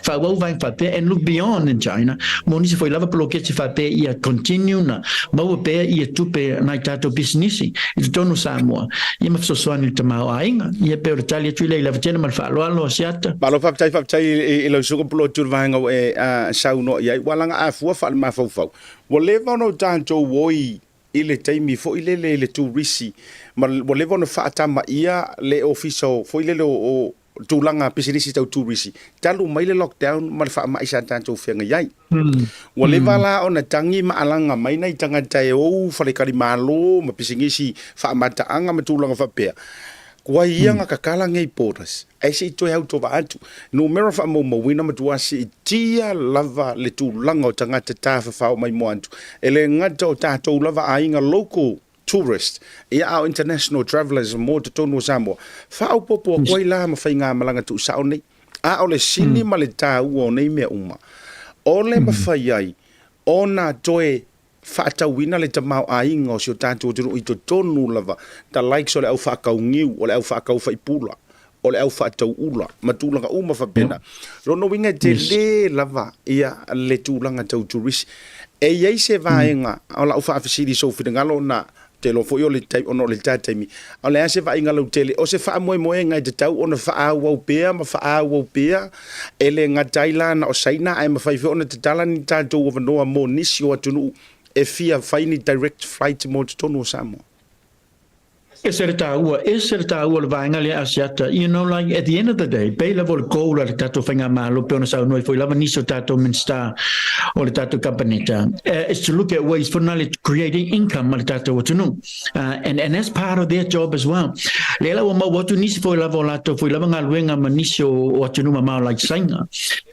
faaauau vaega faapea and look beyond in China mo nisi foi lava poloketi faapea ia continue na maua pea ia tupe nai tatou pisinisi i totonu o Samoa ia ma fesoasoani i le tamaoaiga. Ia pei o le tali atu lea i lava tele ma le faaaloalo Asiata. Malo faafetai faafetai i lau susuga Pulotu i le vaega ua e saunoa i ai. Ua laga afua faale-mafaufau. Ua leva ona o tatou oi i le taimi foi lele i le turisi ma ua leva ona faatamaia le ofisa foi lele o tulaga pisinisi tau turisi talu mai le lockdown ma le faamai sa tatou feagai ai. Ua leva la ona tagi ma alaga mai nai tagata e ou faletalimalo ma pisinisi faamataaga ma tulaga faapea. Kua ia nga kakala ngei borders ae se i toe autova atu. Numera faamaumauina matua siitia lava le tulaga o tagata tafafao maimoa atu. E le gata o tatou lava aiga local tourist ia a o international travellers mo totonu o Samoa. Faaopoopo atu ai la ma faigamalaga tuusao nei. A o le sini ma le taua o nei mea uma, o le mafai ai ona toe faatauina le tamaoaiga o si o tatou atunuu i totonu lava, the likes o le au faatau niu, o le au faatau faipula, o le au faatau ula, ma tulaga uma faapena. Lona uiga e tele lava ia le tulaga tau turisi. E i ai se vaega o lau faafesili i sou finagalo ona ou te iloa foi o le ona o le ta taimi, o le a se vaaiga lautele, o se faamoemoega e tatau ona faaauau pea ma faaauau pea, E le gata ai la na o Saina ae mafai foi ona tatala ni tatou avanoa mo nisi o atunuu e fia fai ni direct flight mo totonu o Samoa. Ese le taua, ese le taua o le vaega lea Asiata, you know like at the end of the day, pei lava o le goal a le tatou faigamalo pei ona saunoa ai foi lava nisi o tatou Minista o le tatou Kapeneta, is to look at ways for nale to create income ma le tatou atunuu. And, and that's part of their job as well. Lea la ua maua atu nisi foi lava o latou foi lava galuega ma nisi o, o atunuu mamao like Saina.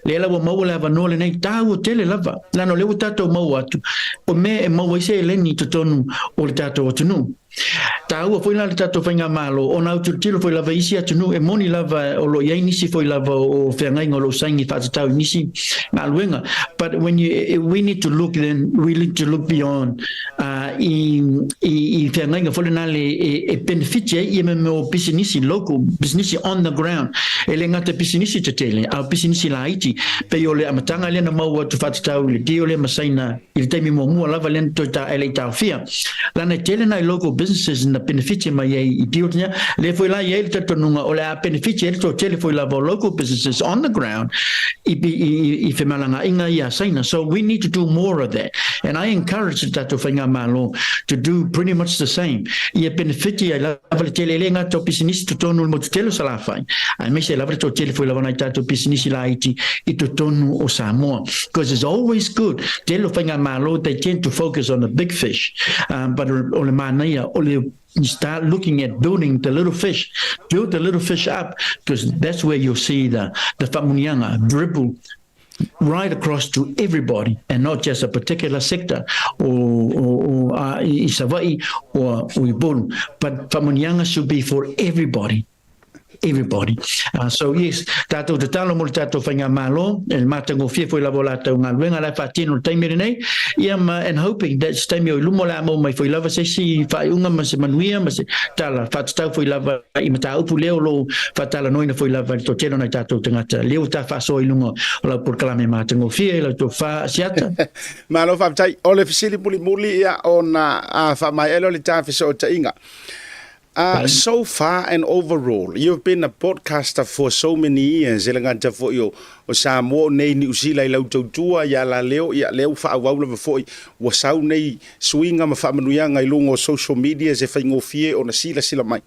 Lea la ua maua le avanoa lenei tāua tele lava. Leaga o lea ua tatou maua atu, o mea e maua ai seleni i totonu o le tatou atunuu. Tāua foi la le tatou faigamalo ona autilotilo foi lava i isi atunuu e moni lava o lo o i ai nisi foi lava o feagaiga o lo o saini faatatau i nisi galuega. But when you, we need to look then, we need to look beyond i, i, i feagaiga foi lena le e, e benefiti ai ia mea o pisinisi local, pisinisi on the ground. E le gata pisinisi tetele, a o pisinisi laiti, pei o le amataga lea na maua atu faatatau i le deal lea ma Saina i le taimi muamua lava lea na toe ta, e le i taofia. Lana e tele nai local businesses na benefiti mai ai i deal nya, lea foi la i ai le talitonuga o le a benefiti ai le toatele foi lava o local businesses on the ground i, i, i, i femalagaaiga ia a Saina. So we need to do more of that. And I encourage le tatou faigamalo to do pretty much the same. Ia benefiti ai lava le tele, e le gata o pisinisi totonu o le motu tele o Salafai, aemaise ai lava le toatele foi lava nai tatou pisinisi laiti i totonu o Samoa. Because it's always good, tele o faigamalo they tend to focus on the big fish, but o le manaia o le you start looking at building the little fish, build the little fish up, because that's where you'll see the faamuniaga dribble right across to everybody and not just a particular sector or, or, or i Savaii or, or i Upolu. But faamuniaga should be for everybody. Everybody. So yes, tātou tatalo mo le tātou faigamalo, e le matagofie foi lava o latou galuega la e faatino i le taimi lenei, ia ma and hoping that se taimi o i luma o le a maua mai foi lava se isi faaiuga ma se manuia ma se tala faatatau foi lava i mataupu lea o lo o faatalanoaina foi lava i le toatele o nai tātou tagata lea ua ta faasoa i luga o lau polokalame matagofie, lau tofa Asiata. Malo faafetai. O le fesili mulimuli ia ona faamaea lea o le ta fesootaiga. So far and overall, you've been a podcaster for so many years, e le gata foi o, o Samoa o nei Niu Sila i lau tautua ia la leo, ia lea ua faaauau lava foi, ua sau nei suiga ma faamanuiaga i luga o social medias e faigofie ona silasila mai.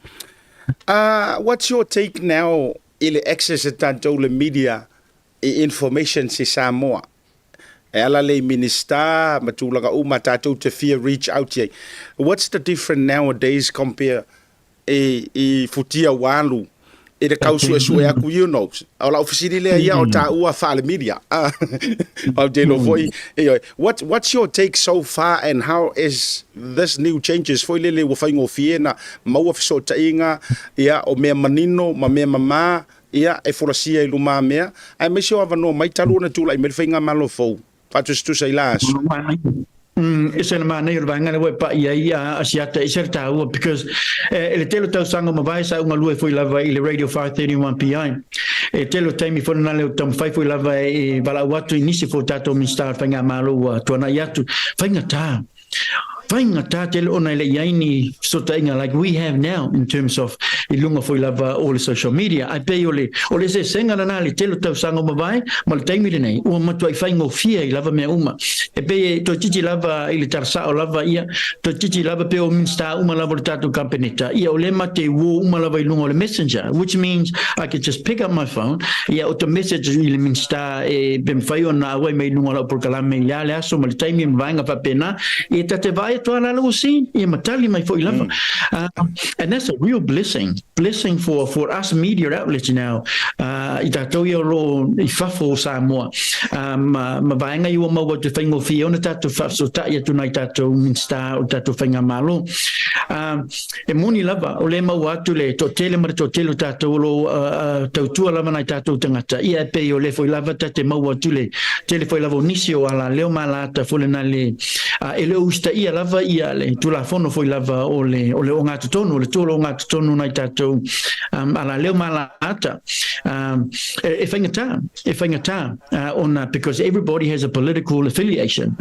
What's your take now i le access a tatou le media i informations i Samoa? E ala lea i Minista ma tulaga uma tatou te fia reach out i ai. What's the difference nowadays compare i, i futia ua alu? I le tau suesue atu, you know. O lau fesili lea ia o taua faale-media. Ou te iloa foi, ioe. What's your take so far and how is this new changes foi lele ua faigofie na maua fesootaiga, ia, o mea manino ma mea mama, ia, e folasia i lumamea, aemaise o avanoa mai talu ona tulai mai le faigamalo fou, faatusatusa i la aso? E se le manaia o le vaega lea ua e pai ai a Asiata i se le taua because e le tele o tausaga o mavae sa ou galue foi lava i le Radio 531 PI. E tele o taimi foi lena lea o taumafai foi lava e valaau atu i nisi foi o tatou Minisita o le Faigamalo ua tuanai atu. Faigata. Faigata tele ona e le i ai ni fesootaiga like we have now in terms of i luga foi lava o le social media. Ae pei o le, o le eseesega lena i le tele o tausaga o mavae ma le taimi lenei, ua matuai faigofie ai lava mea uma. E pei e toeitiiti lava i le tala sao lava ia, toeitiiti lava pei o Minisita uma lava o le tatou Kapeneta, ia o lea ma te uo uma lava i luga o le messenger, which means I can just pick up my phone, ia o te message i le Minisita e pe mafai ona auai mai i luga o lau polokalame i le a le aso ma le taimi ma vaega faapena, ia ta te vaai atu lava la ua seen, ia ma tali mai foi lava. And that's a real blessing, blessing for us media outlets now, i tatou ia o lo o i fafo o Samoa, ma vaega ia ua maua atu e faigofie ona tatou faafesootai atu nai tatou Minisita o le tatou Faigamalo. E moni lava, o lea e maua atu le toatele ma le toatele o tatou o lo o tautua lava nai tatou tagata, ia e pei o lea foi lava ta te maua atu le tele foi lava o nisi o alaleo ma alata foi lena le e le o usitaia lava ia le Tulafono foi lava o le o le ogatotonu, o le tua o le ogatotonu nai tatou alaleo ma alata. E faigata, e faigata ona because everybody has a political affiliation.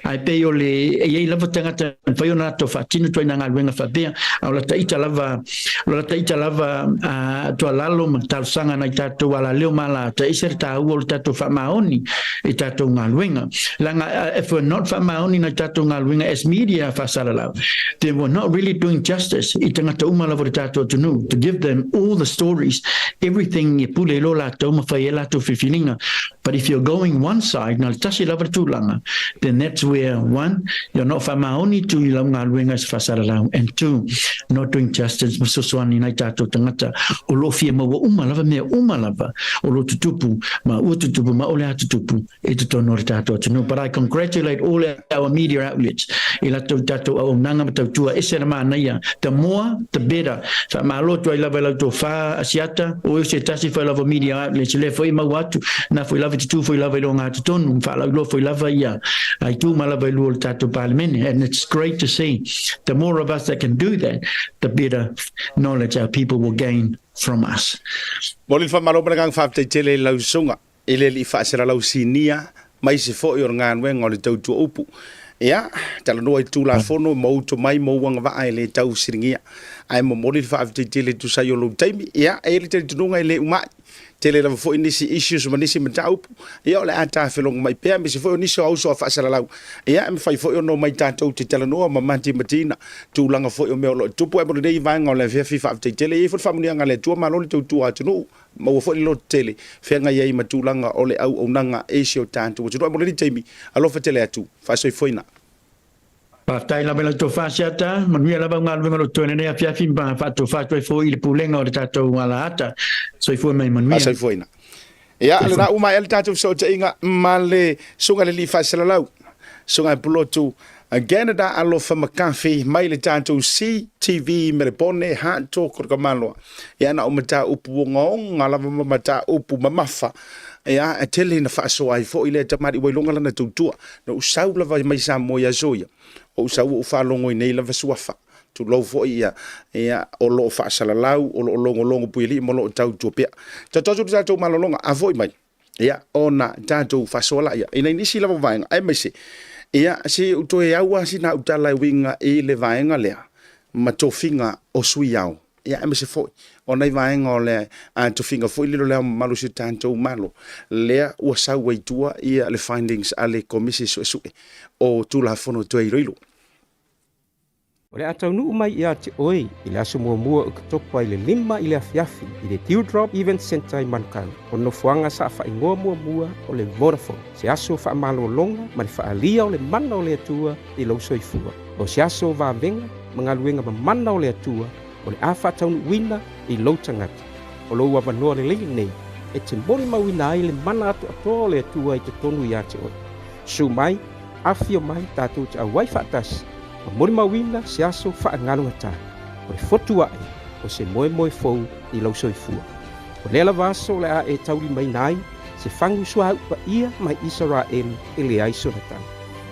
Ae pei o le, e i ai lava tagata e mafai ona latou faatino ituaiga galuega faapea, a o lata ita lava, o lata ita lava tuualalo ma talosaga nai tatou alaleo ma alata, e ese le taua o le tatou faamaoni i tatou galuega. Leaga if we're not faamaoni nai tatou galuega as media faasalalau, then we're not really doing justice i tagata uma lava o le tatou atunuu, to give them all the stories, everything e pule i lo latou ma fai ai latou filifiliga. But if you're going one side, na le tasi lava le tulaga, then that's where, one, you're not faamaoni tu i lau galuega as faasalalau, and two, not doing justice ma fesoasoani nai tatou tagata o lo o fia maua uma lava mea uma lava o lo o tutupu ma ua tutupu ma o le a tutupu i totonu o le tatou atunuu. But I congratulate all our media outlets i latou tatou auaunaga ma tautua ese le manaia. The more, the better. Faamalo atu ai lava i la outou fa Asiata, o oe se tasi foi lava media outlets lea foi e maua atu, na foi lava te tu foi lava i lo gatotonu, ma faalauiloa foi lava ia ai tu ma lava i lua o le tatou Palemene. And it's great to see the more of us that can do that, the better knowledge our people will gain from us. Momoli le faamalo ma le agaga faafetai tele i lau susuga i le alii faasalalau sinia ma isi foi o le galuega o le tautua upu. Ia, talanoa i Tulafono ma ou tomai ma ou agavaa e le tau fesiligia, ae momoli le faafetai tele e tusa ai o lou taimi. Ia, e i ai le talitonuga e le uma'i tele lava foi nisi issues ma nisi mataupu, ia o le a tafelogomai pea, aemaise foi o nisi o auso a faasalalau, ia e mafai foi ona omai tatou te talanoa ma matimatina tulaga foi o mea o lo o tutupu. Ae mo lenei vaega o le afiafi, faafetai tele. E i ai foi le faamanuiaga a le Atua, malo le tautua atunuu. Maua foi le lototele, feagai ai ma tulaga o le auaunaga i si o tatou atunuu. Ae mo lenei taimi, alofa tele atu, faasoifoina. Faafetai lava i lau tofa Asiata, manuia lava au galuega o lo o totoe nei afiafi ma faatofa atu ai foi i le pulega o le tatou alaata. Soifua mai manuia. Faasoifuaina. Ia, lena ua maea le tatou fesootaiga ma le Susuga i le Alii Faasalalau, Susuga i Pulotu Canada Alofa McCarthy mai le tatou CTV Melepone Hard Talk o le Kamaloa. Ia, na o mataupu ogaoga lava ma mataupu mamafa. Ia, e tele ina faasoa ai foi lea tamalii ua iloga lana tautua. Na ou sau lava mai Samoa i aso ia, o ou sau ua ou faalogo i nei lava suafa. Tulou foi ia, ia, o lo o faasalalau, o lo o logologo puialii ma o lo o tautua pea. Tatou atu le tatou malologa, a foi mai, ia, ona tatou faasoa laia i nai nisi lava vaega, aemaise, ia, se i ou toe au lava sina au tala e uiga i le vaega lea ma tofiga o sui ao. Ia, aemaise foi o nai vaega o le tofiga foi lele o le Ao Mamalu o si o tatou Malo, lea ua sau ai i tua ia le findings a le Komisi Suesue o Tulafono Toe Iloilo. O le a taunuu mai ia te oe i le aso muamua o Oketopa i le 5 i le afiafi i le Dewdrop Event Centre i Manukau, o nofoaga sa faaigoa muamua o le Vodafone, se aso faamalologa ma le faaalia o le mana o le Atua i lou soifua. O se aso vavega ma galuega mamana o le Atua o le a faataunuuina i lou tagata. O lou avanoa lelei lenei e te molimauina ai le mana atoatoa o le Atua i totonu ia te oe. Susu mai, afifio mai tatou te auai faatasi ma molimauina se aso faagalugatā o le fotu aʻe o se moemoe fou i lou soifua. O lea lava aso o le a e taulimaina ai se fagu suauu paia mai Isaraelu e leai sona tau.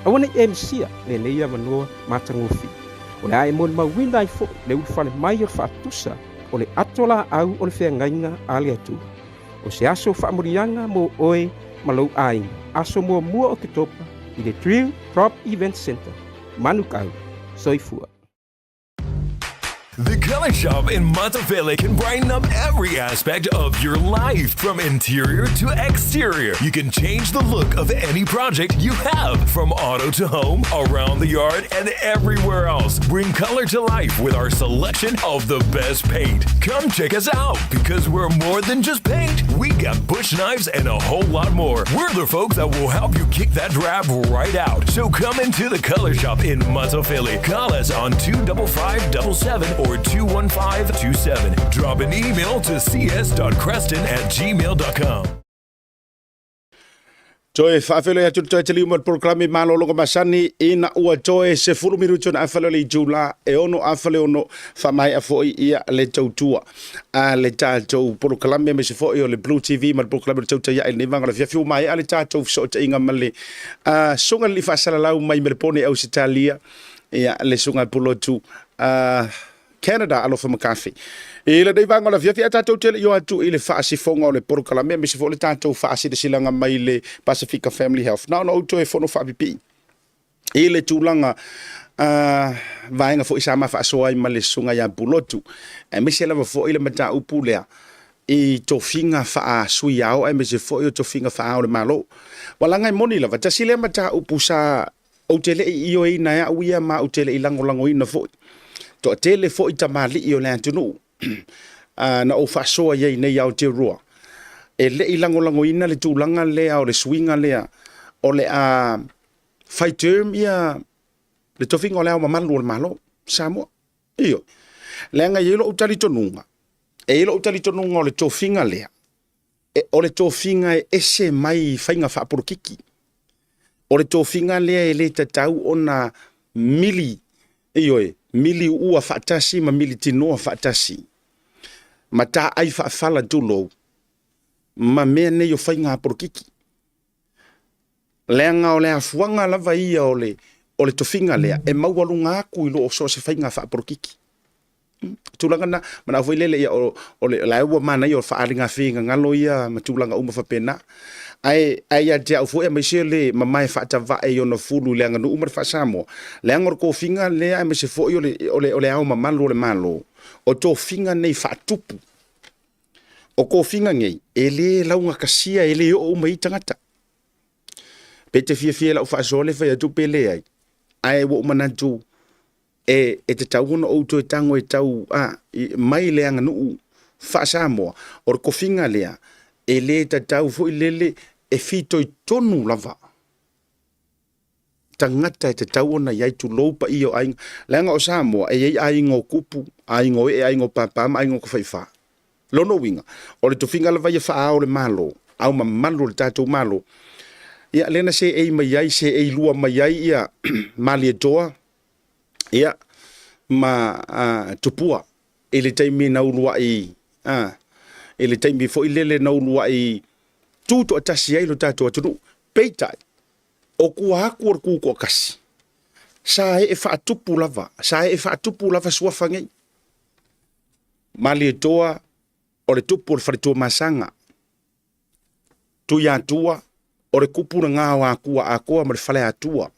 Aua ne i e misia lenei avanoa matagofie. O le a e molimauina ai foi le ulufale mai o le faatusa o le ato laau o le feagaiga a le Atua. O se aso faamuliaga mo oe ma lou aiga, aso muamua o Oketopa i le Drill Drop Event Centre, Manukau. Soifua. The Color Shop in Matafele can brighten up every aspect of your life, from interior to exterior. You can change the look of any project you have, from auto to home, around the yard, and everywhere else. Bring color to life with our selection of the best paint. Come check us out because we're more than just paint. We got bush knives and a whole lot more. We're the folks that will help you kick that drab right out. So come into the Color Shop in Matafele. Call us on 25577 or 21527. Drop an email to cs.creston at gmail.com. Toe faafeiloai atu le toe taliu mai o le polokalame malologa masani ina ua toe 10 minuti ona afa lea o le itula e 6 afa le 6 faamaea foi ia le tautua a le tatou polokalame aemaise foi o le Blue TV ma le polokalame o le Tautai Ae i lenei vaega o le afiafi ua maea le tatou fesootaiga ma le susuga i le alii faasalalau mai Melepone Ausetalia ia le susuga Pulotu Canada Alofa McCarthy. I lenei vaega o le afiafi, ae tatou te le i o atu i le faasifoga o le polokalame aemaise foi o le tatou faasilasilaga mai le Pasifika Family Health. Na ona ou toe fono faapipii i le tulaga vaega foi sa ma faasoa ai ma le susuga ia Pulotu, aemaise lava foi le mataupu lea i tofiga faa-sui ao aemaise foi o tofiga faa-ao o le Malo. Ua laga e moni lava, tasi lea mataupu sa Ou te le i ioeina e au ia ma ou te le i lagolagoina foi. Toatele foi tamalii o le atunuu na ou faasoa i ai nei Aotearoa, e le i lagolagoina le tulaga lea o le suiga lea o le a fai term ia le tofiga o le Ao Mamalu o le Malo o Samoa. Ioe. Leaga e i ai lou talitonuga, e i ai lou talitonuga o le tofiga lea, o le tofiga e ese mai i faiga faapolokiki. O le tofiga lea e le tatau ona mili, ioe, mili uua faatasi ma mili tinoa faatasi, ma taai faafala tulou, ma mea nei o faiga polokiki. Leaga o le afuaga lava ia o le, o le tofiga lea e maualuga atu i lo o so o se faiga faapolokiki. Tulaga na, manao foi lele ia o, o le la ua manaia o faaaliga finagalo ia ma tulaga uma faapena. Ae, ae ia te au foi aemaise le mamae faatavae i ona fulu i le aganuu ma le faa-Samoa, leaga o le tofiga lea aemaise foi o le, o le, o le ao mamalu o le Malo, o tofiga nei faatupu. O tofiga nei, e le laugatasia, e le oo uma i ai tagata. Pe te fiafia i lau faasoa le fai atu pe leai, ae ua ou manatu e, e tatau ona ou toe tago e tau a, mai le aganuu faa-Samoa, o le tofiga lea, e le tatau foi lele e fitoitonu lava tagata e tatau ona i ai, tulou paia o aiga. Leaga o Samoa, e i ai aiga o kupu, aiga o ee, aiga o pāpā ma aiga o tafaifa. Lona uiga, o le tofiga lava ia faa-ao o le Malo, ao mamalu o le tatou Malo, ia lea na seei mai ai, seei lua mai ai ia Malietoa, ia, ma Tupua i le taimi na uluai, a, i le taimi foi lele na uluai tutoatasi ai lo tatou atunuu. Peitai, o tua atu o le tutoatasi, sa ee faatupu lava, sa ee faatupu lava suafa nei. Malietoa o le tupu o le faletuamasaga, Tuiatua o le kupu lena o Atua atoa ma le Faleatua.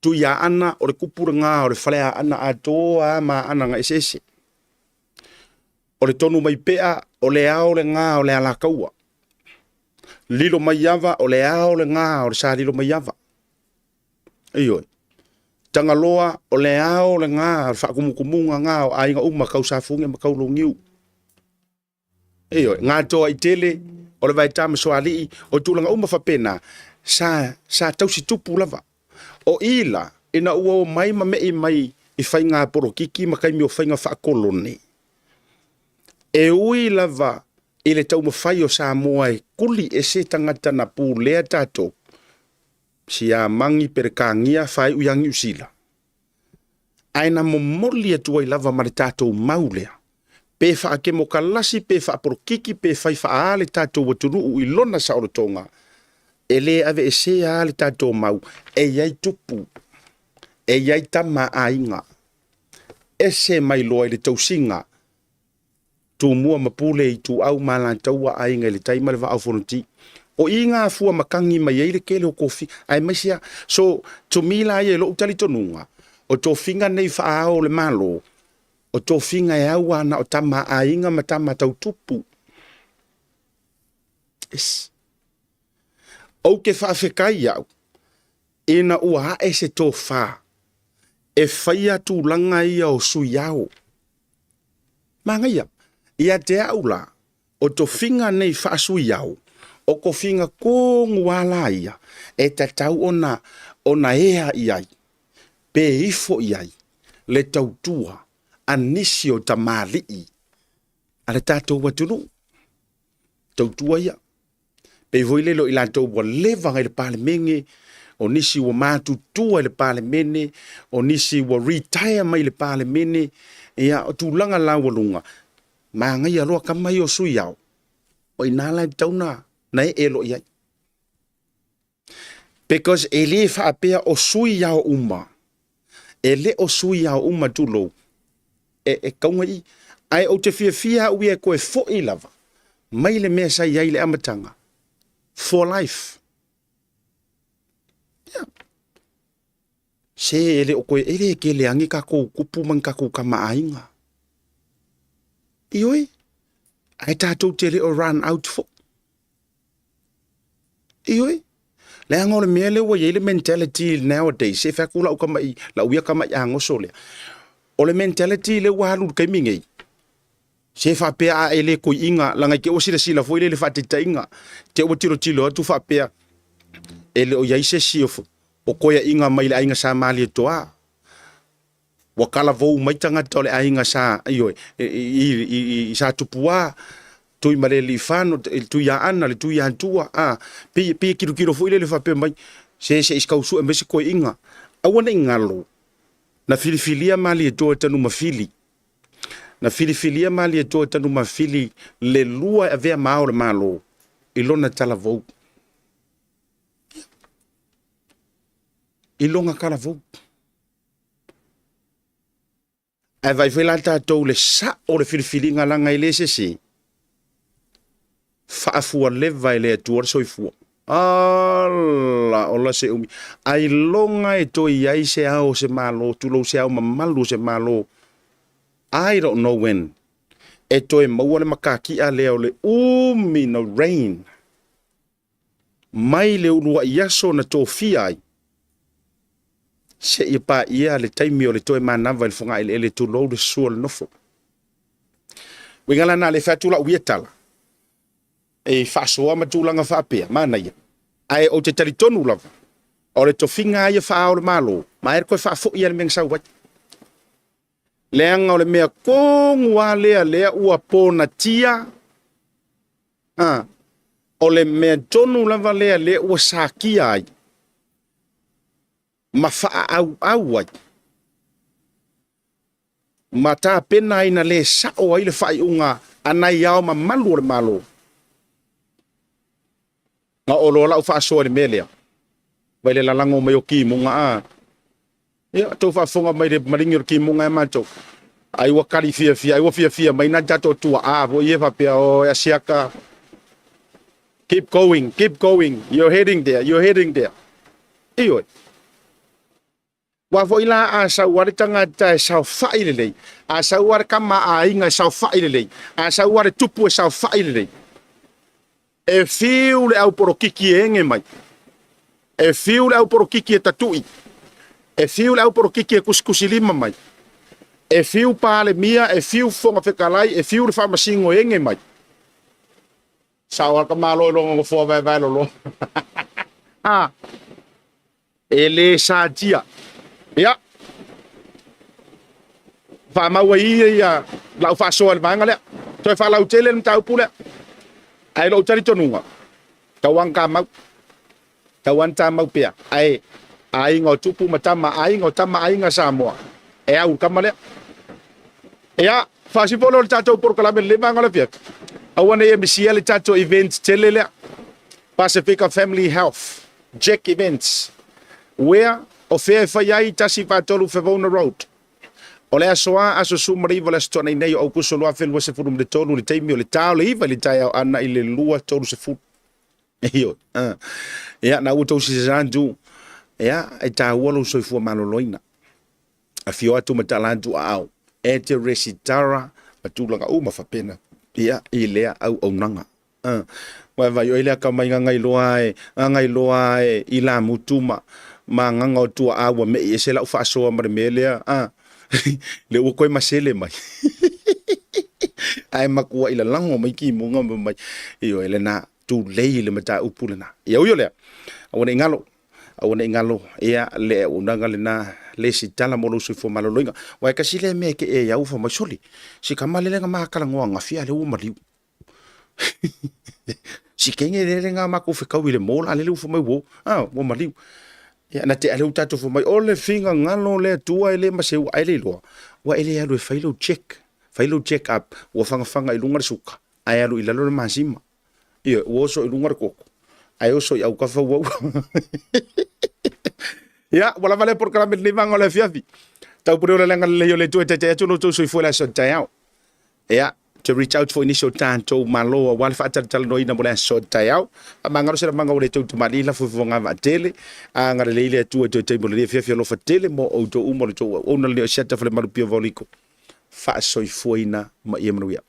Tuiaana o le kupu lena o le Faleaana atoa a ma aana eseese. O le tonu mai pea o le ao lena o le Alataua. Lilomaiava o le ao lena o le Sa Lilomaiava. Ioe. Tagaloa o le ao lena o le faatumutumuga na o aiga uma tau Safune ma tau Loniu. Ioe, Gatoaitele, o le Vaetā ma Soalii, o tulaga uma faapena, sa, sa tausi tupu lava. O i la, ina ua omai ma me'i mai i faiga polokiki ma taimi o faiga faakolone, E ui lava i le taumafai o Samoa e kuli ese tagata na pulea tatou, Siamagi, Perekania, faaiu ia Niu Sila, ae na momoli atu ai lava ma le tatou mau lea, pe faakemokalasi, pe faapolokiki, pe fai faa le tatou atunuu i lona saolotoga, e le aveesea lava le tatou mau, e i ai tupu, e i ai tama a aiga, ese mai loa i le tausiga Tumua ma Pule, Ituau ma Alataua, Aiga i le Tai ma le Vaa o Fonoti. O i ngā fua makangi mai ai le tele o tofi, aemaise a. So, to me la ia i lou talitonuga, o tofiga nei faa-ao o le Malo, o tofiga e au ana o tama a aiga ma tama tau tupu. Yes. Ou te faafetai au, ina ua ae se tofa e faia tulaga ia o sui ao. Manaia, ia te au la, o tofiga nei faasuiao, o tofiga tonu a la ia e tatau ona ona ea i ai, pe ifo i ai le tautua a nisi o tamalii a le tatou atunuu. Tautua ia. Pei foi lele o i latou ua leva i le Palemene, o nisi ua matutua i le Palemene, o nisi ua retire mai le Palemene, ia, o tulaga laualuga, manaia loa tama ia o sui ao, o i ina la e tatau ona na ee loa i ai. Because e le faapea o sui ao uma, e le o sui ao uma tulou, e, e kauga i. Ae ou te fiafia au ia e toe foi lava, mai le mea sa i ai i le amataga, for life. Yeah. Se e le o koe, e le tele a ni tatou tupu ma ni tatou tamaaiga. Ioe, ae tatou te le o run out foi. Ioe, leaga o le mea lea ua i ai le mentality nowadays, se i fai atu lau tamai, lau ia tamai agoso lea. O le mentality lea ua alu i le taimi nei, se faapea a e le toeaina, leaga i te i ua silasila foi lea i le faataitaiga, te i ua tilotilo atu faapea, e le o i ai se isi o toeaiina mai le aiga Sa Malietoa. Ua talavou mai tagata o le aiga sa, ioe, i Sa Tupua, Tuimalealiifano, le Tuiaana, le Tuiatua, a, pei, pei e tilotilo foi lele faapea mai, se se i tau sue mai se toeaiina. Aua ne i galo, na filifilia Malietoa e Tanumafili, na filifilia Malietoa e Tanumafili le lua e avea ma ao o le Malo i lona talavou. I lona talavou. Ae vaai foi la tatou le sao o le filifiliga leaga e le sese. Faafualeva e le Atua le soifua. Ala, ola se umi. Ailoga e toe i ai se ao o se Malo, tulou se ao mamalu o se Malo. I don't know when. E toe maua le makakia lea o le umi na reign. Mai le uluai aso na tofia ai, seia paia le taimi o le toe manava i le fogaeleele tulou le sua o le nofo. Uiga la na le fai atu lau ia tala, e faasoa ma tulaga faapea, manaia. Ae ou te talitonu lava, o le tofiga lava ia faa-Ao o le Malo, ma e toe faafoi lava le mea na sau ai. Leaga o le mea tonu lava lea lea ua ponatia, a, o le mea tonu lava lea lea ua sakia ai ma faaauau ai ma tapena ai na le sao ai le faaiuga a nai ao mamalu o le Malo. Na oo loa lau faasoa i le mea lea, vai le lalago mai o kimuga a. Ia, tou faafofoga mai le maligi o le kimuga e matou. Ai ua kali fiafia, ai ua fiafia mai nai tatou tuaa foi ia faapea, o e asiaka. Keep going, keep going, you're heading there, you're heading there. Ioe. Aua foi la a sau a le tagata e saofai lelei, a sau a le tama a aiga e saofai lelei, a sau a le tupu e saofai lelei, e fiu le au polokiki e ege mai, e fiu le au polokiki e tatui, e fiu le au polokiki e kusikusilima mai, e fiu Palemia, e fiu Fofoga Fetalai, e fiu le Faamasino e ege mai. Sao a ka malo i lona nofoa vaevae loloa. A, e le satia. Ia, faamau ai ia ia lau faasoa i le vaega lea. Toe faalautele le mataupu lea. Ae i lou talitonuga, tauaga tamau, tauaga tamau pea, ae aiga o tupu ma tama, aiga o tama, aiga Samoa, e au i le tama lea. Ia, faasifo lea o le tatou polokalame lenei vaega o le afiafi, aua ne i e misia le tatou event tele lea, Pasifika Family Health Jack Events, where, o fea e fai ai, 143 Favona Road. O le aso A, aso 19 o le Aso Toonai nei o Aukuso 2023 i le taimi o le ta o le 9 i le taeao ana i le 2:30. Ioe. Ia, na ua tou sisasa atu, ia, e taua lou soifua maloloina. Afio atu ma tala atu aao, e te resitara ma tulaga uma faapena, ia, i lea auaunaga. Ua vaai oi le akamai gagailoa e gagailoa e i lamutu ma ma agaga o tuaa ua me'i ese lau faasoa ma le mea lea a le ua toe masele mai ae matua i lalago mai timuga ma mai ioe lena tulei le mataupu lena. Ia ui o lea, aua ne i galo, aua ne i galo ia le auaunaga lena le sitala mo lou soifua maloloina. Aua e tasi lea mea e te e au fa mai soli si tama lele na ma talanoa ananafi a lea ua maliu. Si kenge lele na matou fetau i le mall a lele ua fai mai ua a ua maliu. Ia na tea lea ua tatou fai mai o le finagalo o le Atua e le ma se ua ae le iloa ua e le alu e fai lou check, fai lou check up ua fagafaga i luga le suka ae alu i lalo le masima. Ioe, ua oso i luga le koko ae oso i autafa ua ua. Ia, ua lava lea polokalame i lenei vaega o le afiafi. Tau pule o le agalelei o le Atua e taitai atu lo outou soifua i le aso taeao. Ia, to reach out foi i nisi o tatou Malo aua le faatalatalanoaina mo le aso taeao. Faamagalo se lamaga ua le tou tamalii lafo i fofoga vaatele. Agalelei le Atua i toe taimi o lenei afiafi alofa tele mo outou uma o le tou auauna lenei o Asiata Falemalu Pio Vauliko. Faasoifuaina ma ia manuia.